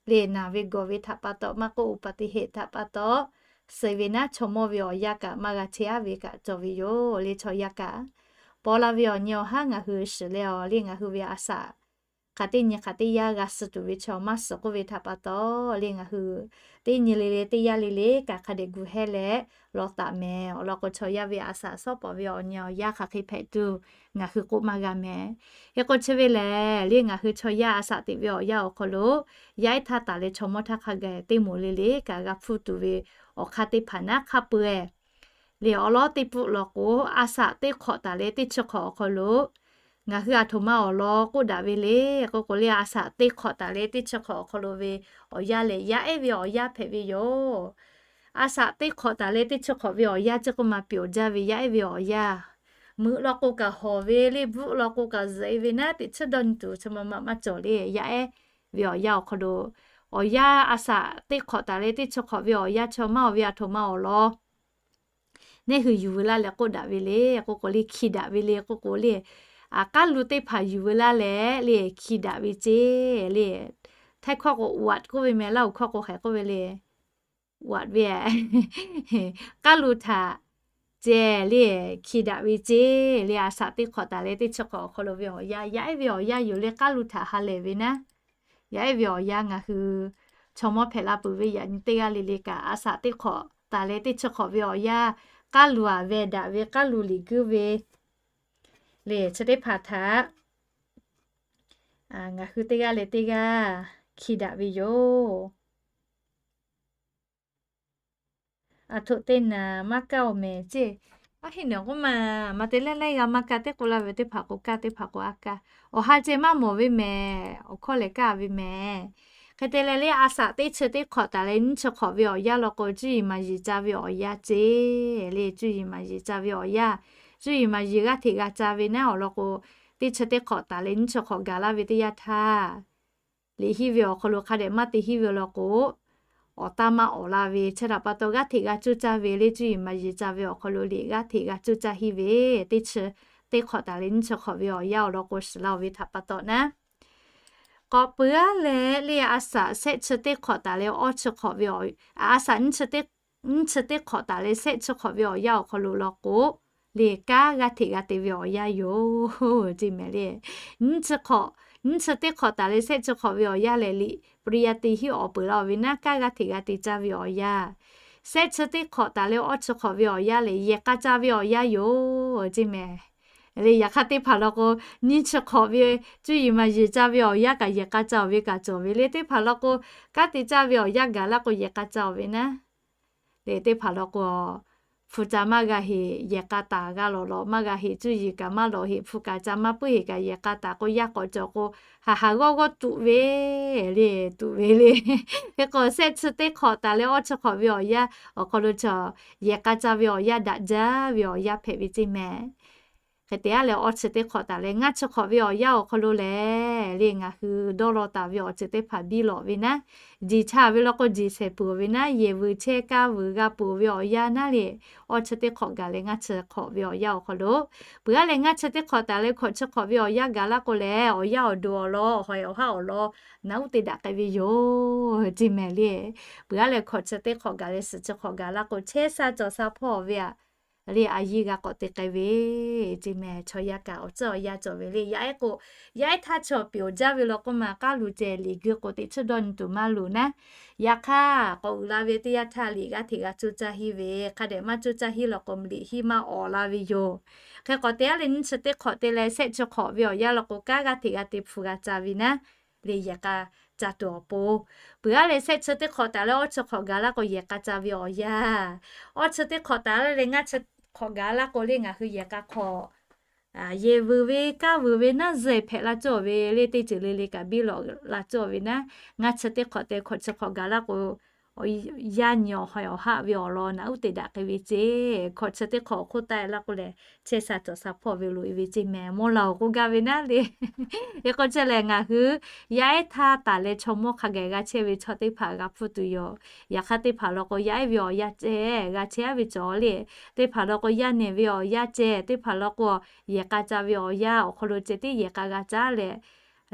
le, naˬ ve gawˬ ve htaꞈ pa taw, maˇ k'oˆ อุบัติเหตุ htaꞈ pa taw suh ve naˉ, chaw mawˇ ve awˬ yanˇ kaꞈ maˇ g'a chehˇ aˉ ve kaꞈ cawˬ ve yoˬ le. Chaw yaˇ kaꞈ paw la ve awˬ nyi awˬ haˉ ngaˬ hui shiˍ leh awˬ le ngaˬ hui ve a shaꞈ hk'aˬ teˇ nyi hk'aˬ teˇ yanˇ g'a suh tuˬ ve chaw maˇ suhˍ k'oˆ ve htaꞈ pa taw le ngaˬ hui teˇ nyi le le teˇ yanˇ le le kaꞈ hk'a dehꞈ gu hehˇ leh law taˍ mehˍ. Awˬ lawn k'o chaw yaˇ ve a shaꞈ shawˉ pawˍ ve awˬ nyi awˬ yanˇ hk'aˬ hk'e hpehꞈ tuˬ ngaˬ hui k'oˆ maˇ g'a mehˍ. Hk'e k'o chi ve lehˬ le ngaˬ hui chaw yaˇ a shaꞈ teꞈ ve awˬ yanˇ awˬ hk'aw lo yaˇ ehˉ htaˇ taˍ leh chaw mawˇ htaˇ hk'a gaˬ teˇ moˍ le le kaꞈ g'a hpfuhˇ tuˬ ve awˬ hk'aˇ teˇ hpaˍ naˉ hk'a peu-eˬ le awˬ lawn teˇ pfuhˆ law k'o, a shaꞈ teˇ hk'awꞈ taˍ leh teˇ chi hk'awꞈ awˬ hk'aw lo ngaˬ hui a htoꞈ ma awˬ lawn k'oˆ daꞈ ve le k'oˆ k'o le, a shaꞈ teˇ hk'awꞈ taˍ leh teˇ chi hk'awꞈ awˬ hk'aw lo ve awˬ yanˇ lehˬ yaˇ ehˉ ve awˬ yanˇ hpehꞈ ve yoˬ. A shaꞈ teˇ hk'awꞈ taˍ leh teˇ chi hk'awꞈ ve awˬ yanˇ chi k'oˆ ma pyawˬ jaˇ ve yaˇ ehˉ ve awˬ yanˇ. Meuꞈ law k'o kaꞈ hawˬ ve le, bvuhˆ law k'o kaꞈ zuhꞈ e ve naˉ, teꞈ chiˉ dawˇ nyi tuˬ chi ma ma maˇ cawˬ le. Yaˇ ehˉ ve awˬ yanˇ awˬ hk'aw lo awˬ yanˇ a shaꞈ teˇ hk'awꞈ taˍ leh teˇ chi hk'awꞈ ve awˬ yanˇ chi maˇ awˬ ve a htoꞈ ma awˬ lawn neˇ hui yuˬ veu laˇ leh k'oˆ daꞈ ve le k'oˆ k'o le, hki daꞈ ve le k'oˆ k'o le, a k'aˉ lu teˇ hpaˍ yuˬ veu laˇ leh le hki daꞈ ve ceˇ le. Htaiˇ hkawˇ k'o อวด k'oˆ ve meh, Laˇ huˍ hkawˇ k'o hk'aˬ k'oˆ ve le, อวด ve k'aˉ lu htaꞈ ceh le hki daꞈ ve ceˇ le. A shaꞈ teˇ hk'awꞈ taˍ leh teˇ chi hk'awꞈ awˬ hk'aw lo ve awˬ yanˇ, yaˇ ehˉ ve awˬ yanˇ yoˬ le k'aˉ lu htaꞈ ha lehˬ ve naˉ. Yaˇ ehˉ ve awˬ yanˇ ngaˬ hui chaw mawˇ hpehꞈ la peuˬ ve yaꞈ nyi teˇ g'aˇ le le kaꞈ a shaꞈ teˇ hk'awꞈ taˍ leh teˇ chi hk'awꞈ ve awˬ yanˇ k'aˉ lu aꞈ veh daꞈ ve k'aˉ lu liꞈ guiˇ ve le chi teˇ hpaˍ htaꞈ ngaˬ hui teˇ g'aˇ leh teˇ g'aˇ hki daꞈ ve yoˬ. A htoꞈ teˇ naˍ maˇ kaˇ-oˬ mehˍ ceˇ. Aˉ hinˉ nehˬ k'oˆ ma, maˇ te leh laiˉ g'a maˇ kaˇ, teˇ k'o laˇ ve teˇ hpaˍ k'o kaˇ, teˇ hpaˍ k'o aˉ kaˇ. Awˬ ha ceh maˇ mawˬ ve mehˍ, awˬ hkawˇ lehˬ kaˇ ve mehˍ. Hk'e te leh le a shaꞈ teˇ chi teˇ hk'awꞈ taˍ leh nyiˇ chi hk'awꞈ ve awˬ yanˇ law k'o cuˇ yiˍ maˍ yiˍ ca ve awˬ yanˇ ceˇ le. Cuˇ yiˍ maˍ yiˍ ca ve awˬ yanˇ, cuˇ yiˍ maˍ yiˍ g'aˇ hteꞈ g'a ca ve naˉ awˬ lawn k'o, teˇ chi teˇ hk'awꞈ taˍ leh nyiˇ chi hk'awꞈ gaˬ laˇ ve teˇ yanˇ htaˇ liꞈ henˇ ve awˬ hk'aw lo hk'a dehꞈ maˇ te henˇ ve law k'o, awˬ taˇ maˇ awˍ la ve chi htaꞈ pa taw g'aˇ hteꞈ g'a cuˇ caˇ ve le. Cuˇ yiˍ maˍ yiˍ ca ve awˬ hk'aw lo liꞈ g'aˇ hteꞈ g'a cuˇ caˇ henˇ ve teˇ chi teˇ hk'awꞈ taˍ leh nyiˇ chi hk'awꞈ ve awˬ yanˇ awˬ lawn k'o shiˍ laˇ-oˬ ve htaꞈ pa taw naˉ, k'awꞈ peuˬ-aˉ leh le a shaꞈ shehˆ chi teˇ hk'awꞈ taˍ leh awˇ chi hk'awꞈ ve, a shaꞈ nyiˇ chi teˇ hk'awꞈ taˍ leh shehˆ chi hk'awꞈ ve awˬ yanˇ awˬ hk'aw lo law k'o, le kanˉ g'aˇ hteꞈ g'a te ve awˬ yanˇ yoˬ ceˇ mehˍ le. Nyiˇ chi teˇ hk'awꞈ taˍ leh shehˆ chi hk'awꞈ ve awˬ yanˇ lehˬ liꞈ ปริญญาตรี henˇ awˬ peuˬ laˇ-oˬ ve naˉ, kanˉ g'aˇ hteꞈ g'a te caˇ ve awˬ yanˇ. shehˆ chi teˇ hk'awꞈ taˍ leh awˇ chi hk'awꞈ ve awˬ yanˇ lehˬ, yehˬ k'a ca ve awˬ yanˇ yoˬ ceˇ mehˍ. Le, yaꞈ hk'aˇ teˇ hpaˍ law k'o, nyiˇ chi hk'awꞈ ve cuˇ yiˍ maˍ yiˍ ca ve awˬ yanˇ kaꞈ yehˬ k'a ca-oˬ ve kaꞈ cawˬ ve le. Teˇ hpaˍ law k'o, kanˉ te caˇ ve awˬ yanˇ gaˬ laˇ k'o yehˬ k'a ca-oˬ ve naˉ. Le, teˇ hpaˍ law k'o, hpu ca maˇ g'a heꞈ, yehˬ k'a taˍ g'a lawˬ lawꞈ maˇ g'a heꞈ, cuˇ yiˍ kaꞈ maˇ lawˬ heꞈ, hpu kaꞈ ca maˇ puiˉ heꞈ kaꞈ yehˬ k'a taˍ k'o, yaˇ k'awꞈ cawˬ k'o, haˍ haˍ g'awˇ g'awˇ tuꞈ ve le, tuꞈ ve le. Hk'e k'o, shehˆ chi teˇ hk'awꞈ taˍ leh awˇ chi hk'awꞈ ve awˬ yanˇ awˬ hk'aw lo chaw, yehˬ k'a ca ve awˬ yanˇ daꞈ jaˇ ve awˬ yanˇ hpehꞈ ve ceˇ mehˍ. Hk'e te-a leh awˇ chi teˇ hk'awꞈ taˍ leh ngaˇ chi hk'awꞈ ve awˬ yanˇ awˬ hk'aw lo lehˬ, le, ngaˬ hui dawˇ law taˍ ve awˬ ceuˬ teˇ hpaˍ biˇ lawꞈ ve naˉ, jiˬ cha ve law k'o jiˬ shehˍ peuˬ ve naˉ, yehˬ vuiˬ chehˇ kaˇ vuiˬ g'a peuˬ ve awˬ yanˇ naˉ le, awˇ chi teˇ hk'awꞈ gaˬ leh ngaˇ chi hk'awꞈ ve awˬ yanˇ awˬ hk'aw lo, peuˬ-a leh ngaˇ chi teˇ hk'awꞈ taˍ leh hkawꞈ chi hk'awꞈ ve awˬ yanˇ gaˬ laˇ k'o lehˬ, awˬ yanˇ awˬ duˬ awˬ lawn, awˬ ha awˬ ha awˬ lawn, naˉ uˉ te daꞈ k'ai ve yoˬ ceˇ mehˍ le. Peuˬ-a leh hkawꞈ chi teˇ hk'awꞈ gaˬ leh suhˍ chi hk'awꞈ gaˬ laˇ k'o, chehˇ sha cawˬ sha hpawˇ ve-a le, a yiˇ g'a k'awꞈ te k'ai ve ceˇ mehˍ. Chaw yaˇ kaꞈ awˬ tcuhˉ awˬ yanˇ cawˬ ve le. Yaˇ ehˉ k'o, yaˇ ehˉ htaˇ chaw piˍ awˬ jaˇ ve law k'o, maˇ k'aˉ luˬ ceh liꞈ gui k'o teꞈ chiˇ dawˇ nyi tuˬ maˇ loˍ naˉ. Yaꞈ hk'aˇ k'awꞈ uiˍ la ve teˇ yanˇ htaˇ liꞈ g'aˇ hteꞈ g'a cuˇ caˇ hiˇ ve, hk'a dehꞈ maˇ cuˇ caˇ hiˇ law k'o liꞈ hiˇ maˇ awˍ la ve yoˬ. Hk'e k'awꞈ te-a leh nyiˇ chi teˇ hk'awꞈ te leh shehˆ chi hk'awꞈ ve awˬ yanˇ law k'o, kanˉ g'aˇ hteꞈ g'a te hpu g'a ca ve naˉ, le, yehˬ k'a ca tuˬ awˬ pon. Peuˬ-a leh shehˆ chi teˇ hk'awꞈ taˍ leh awˇ chi hk'awꞈ gaˬ laˇ k'o yehˬ k'a ca ve awˬ yanˇ, awˇ chi teˇ hk'awꞈ taˍ leh ngaˇ chi hk'awꞈ gaˬ laˇ k'o le ngaˬ hui yehˬ k'a hk'awꞈ, yehˬ vuiˬ ve kaˇ vuiˬ ve naˉ zuhꞈ hpehꞈ la cawˇ ve le, teˇ ceuˬ le le kaꞈ biˇ lawꞈ la cawˇ ve naˉ, ngaˇ chi teˇ hk'awꞈ te hkawꞈ chi hk'awꞈ gaˬ laˇ k'o, yaˇ nyi awˬ ha awˬ haˆ ve awˬ lawn naˉ uˉ te daꞈ k'ai ve ceˇ. Hkawꞈ chi teˇ hk'awꞈ awˬ hk'oˆ taˆ-e laˇ k'o lehˬ, chehˇ sha cawˬ sha hpawˇ ve loꞈ-e ve ceˇ mehˍ. Mawˇ laˬ awˬ k'oˆ gaˇ ve naˉ le. Hk'e k'o chi lehˬ ngaˬ hui yaˇ ehˉ htaˇ taˍ leh chaw mawˇ hk'a gaˬ g'a chehˇ ve chaw teˇ hpaˍ g'a hpfuhˇ tuˬ yoˬ. Yaꞈ hk'aˇ teˇ hpaˍ law k'o yaˇ ehˉ ve awˬ yanˇ ceh g'a chehˇ-a ve cawˬ le. Teˇ hpaˍ law k'o yaˇ nehˬ ve awˬ yanˇ ceh, teˇ hpaˍ law k'o yehˬ k'a ca ve awˬ yanˇ awˬ hk'aw lo ceh tiˉ yehˬ k'a g'a caˉ leh,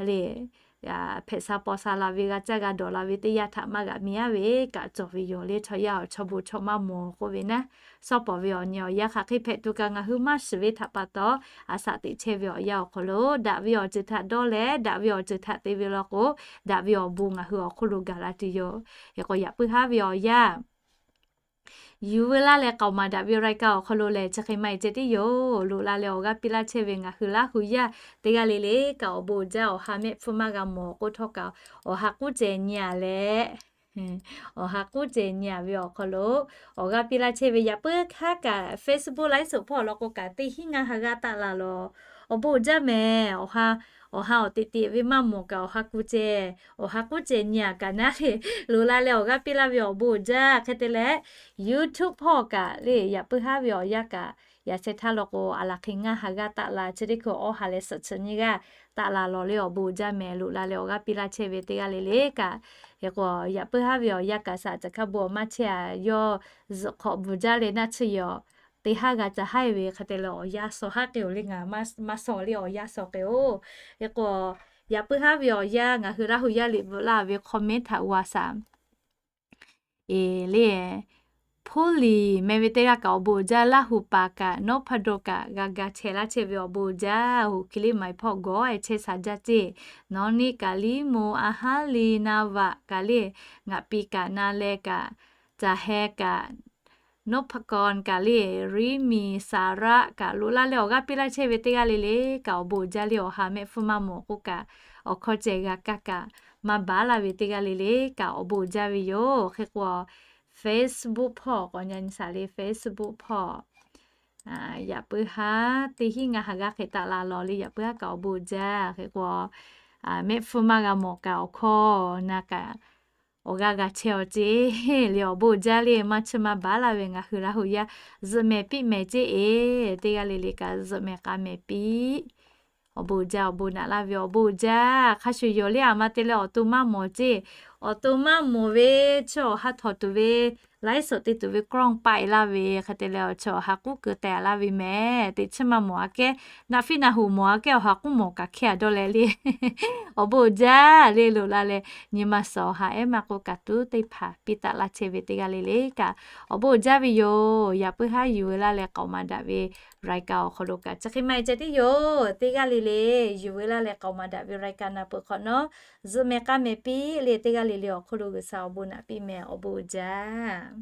le, hpehꞈ sha paw sha la ve g'a caˇ g'a dawˬ la ve teˇ yanˇ htaꞈ maˇ g'aꞈ mi-a ve kaꞈ cawˬ ve yoˬ le. Chaw yaˇ awˬ chaw bon chaw maˇ mawˬ k'oˆ ve naˉ, shawˉ pawˍ ve awˬ nyi awˬ yanˇ hk'aˬ hk'e hpehꞈ tuˬ kaꞈ ngaˬ hui maˇ shiˍ ve htaꞈ pa taw, a shaꞈ teꞈ chehˇ ve awˬ yanˇ awˬ hk'aw lo daꞈ ve awˬ ceuˬ htaꞈ dawˇ leh daꞈ ve awˬ ceuˬ htaꞈ te ve law k'o, daꞈ ve awˬ bon ngaˬ hui awˬ hk'oˆ lo gaˬ la tuˬ yoˬ. Hk'e k'o yaꞈ puiˉ haˉ ve awˬ yanˇ yuˬ veu laˇ leh k'aoˍ maˍ daꞈ ve รายการ awˬ hk'aw lo lehˬ, chi hk'e maˇ heˆ ceh tiˉ yoˬ. Loꞈ la leh awˬ g'aˇ piˇ laˇ chehˇ ve ngaˬ hui Laˇ hu yaˇ teˇ g'aˇ le le kaꞈ awˬ bon uiˍ jaˇ. Awˬ ha mehˆ hpfuhˇ maˇ g'a mawˬ k'oˆ htawˇ kaꞈ, awˬ ha k'uˉ ceh nyi-a leh, awˬ ha k'uˉ ceh nyi-a ve awˬ hk'aw lo awˬ g'aˇ piˇ laˇ chehˇ ve yaꞈ puiˉ hk'aˉ kaꞈ Facebook ไลฟ์สด hpawˇ law k'o kaꞈ teˇ hinˉ ngaˇ ha g'aˇ taˆ la lawˬ. Awˬ bon uiˍ jaˇ mehˍ. Awˬ ha, awˬ ha awˬ teꞈ teꞈ ve maˇ mawˬ kaꞈ awˬ ha k'uˉ ceh, awˬ ha k'uˉ ceh nyi-a kaꞈ naˉ le, loꞈ la leh awˬ g'aˇ piˇ laˇ ve awˬ bon uiˍ jaˇ. Hk'e te leh, YouTube hpawˇ kaꞈ le yaꞈ puiˉ haˉ ve awˬ yanˇ kaꞈ, yaꞈ sheh htaˇ law k'o a laˬ hk'e ngaˇ ha g'aˇ taˆ la, chi teˇ hkui awˇ ha leh suhˍ chi nyiˇ g'aˇ taˆ la lawˬ le. Awˬ bon uiˍ jaˇ mehˍ. Loꞈ la leh awˬ g'aˇ piˇ laˇ chehˇ ve teˇ g'aˇ le le kaꞈ, hk'e k'o yaꞈ puiˉ haˉ ve awˬ yanˇ kaꞈ shaꞈ caˬ hkaˇ bon awˬ maˇ chehˇ-a. Yawˇ zuhꞈ hk'awꞈ bvuhˬ jaˇ leh naˆ tsuhˇ yehˬ teˇ haˉ g'a ca haˉ-e ve hk'e te leh awˬ yanˇ shaw haˉ k'ai-oˬ le. Ngaˬ maˇ shaw le awˬ yanˇ shaw k'ai-oˬ. Hk'e k'o yaꞈ puiˉ haˉ ve awˬ yanˇ ngaˬ hui Laˇ hu yaˇ liꞈ bvuhꞈ laˇ ve comment htaꞈ g'a shaˍ. E le, Hpuˇ liˍ meh ve teˇ g'aˇ kaꞈ awˬ bon uiˍ jaˇ. Laˇ hu paˍ kaꞈ Nawˉ hpaˇ dawˇ kaꞈ g'a ga chehˇ laˇ chehˇ ve awˬ bon uiˍ jaˇ. Hoꞈ hkiˬ liˇ maiˍ hpawˇ gawˬ-e chehˇ sha jaˇ ceˇ. Nawˉ niˆ kaꞈ liˇ mo, a haˉ liˇ na vaꞈ kaꞈ le, ngaꞈ piˍ kaꞈ na leh kaꞈ, caˬ heh kaꞈ, Nawˉ hpaˇ kawˇ kaꞈ le, riˉ miˬ saˍraˆ kaꞈ loꞈ la leh awˬ g'aˇ piˇ laˇ chehˇ ve teˇ g'aˇ le le kaꞈ awˬ bon uiˍ jaˇ le. Awˬ ha mehˆ hpfuhˇ maˇ mawˬ k'oˆ kaꞈ, awˬ hkawˇ ceh g'a kaˇ kaꞈ maˇ baˬ laˇ ve teˇ g'aˇ le le kaꞈ awˬ bon uiˍ jaˇ ve yoˬ. Hk'e k'o Facebook hpawˇ k'awꞈ nyi nyi shaˍ le. Facebook hpawˇ yaꞈ puiˉ haˉ teˇ hinˉ ngaˇ ha g'aˇ hk'e taˆ la lawˬ le. Yaꞈ puiˉ haˉ kaꞈ awˬ bon uiˍ jaˇ. Hk'e k'o mehˆ hpfuhˇ maˇ g'a mawˬ kaꞈ awˬ hkawˇ na kaꞈ awˬ g'aˇ g'a chehˇ-aw ceˇ le. Awˬ bon uiˍ jaˇ le. Maˇ chiˇ maˇ baˬ laˇ ve ngaˬ hui Laˇ hu yaˇ zuhꞈ mehˍ piˇ mehˍ ceˇ e. Teˇ g'aˇ le le kaꞈ zuhꞈ mehˍ k'a mehˍ piˇ. Awˬ bon uiˍ jaˇ. Awˬ bon naꞈ laˇ ve awˬ bon uiˍ jaˇ. Hk'a shuˍ yoˬ le. Aˬ ma te leh awˬ to maˇ mawˬ ceˇ. Awˬ to maˇ mawˬ ve chi awˬ ha htawnˍ tuˬ ve, laiˉ suhˍ te tuˬ ve กล้อง paˆ-e laˇ ve hk'e te leh awˬ chi awˬ ha k'uˉ keu teh laˇ ve mehˍ. Teˇ chiˇ maˇ mawˬ aꞈ kehˉ, naˆ fiˉ naˆ hoꞈ mawˬ aꞈ kehˉ awˬ ha k'uˉ mawˬ kaꞈ hkehˇ-a dawˇ leh le. Awˬ bon uiˍ jaˇ le. Loꞈ la leh nyi ma suhˍ awˬ ha ehˉ maˇ k'oˆ kaꞈ tuˉ teˇ hpaˍ piˇ taˆ laˇ chehˇ ve teˇ g'aˇ le le kaꞈ awˬ bon uiˍ jaˇ ve yoˬ. Yaꞈ puiˉ haˉ yuˬ ve laˇ leh k'aoˍ maˍ daꞈ ve รายการ awˬ hk'aw lo kaꞈ chi hk'e maˇ heˆ ceh tiˉ yoˬ. Teˇ g'aˇ le le yuˬ ve laˇ leh k'aoˍ maˍ daꞈ ve รายการ na peuˬ hk'awꞈ nawˉ, zuhꞈ mehˍ k'a mehˍ piˇ le. Teˇ g'aˇ le le awˬ hk'oˆ lo G'uiˬsha awˬ bon naꞈ piˇ mehˍ. Awˬ bon uiˍ jaˇ.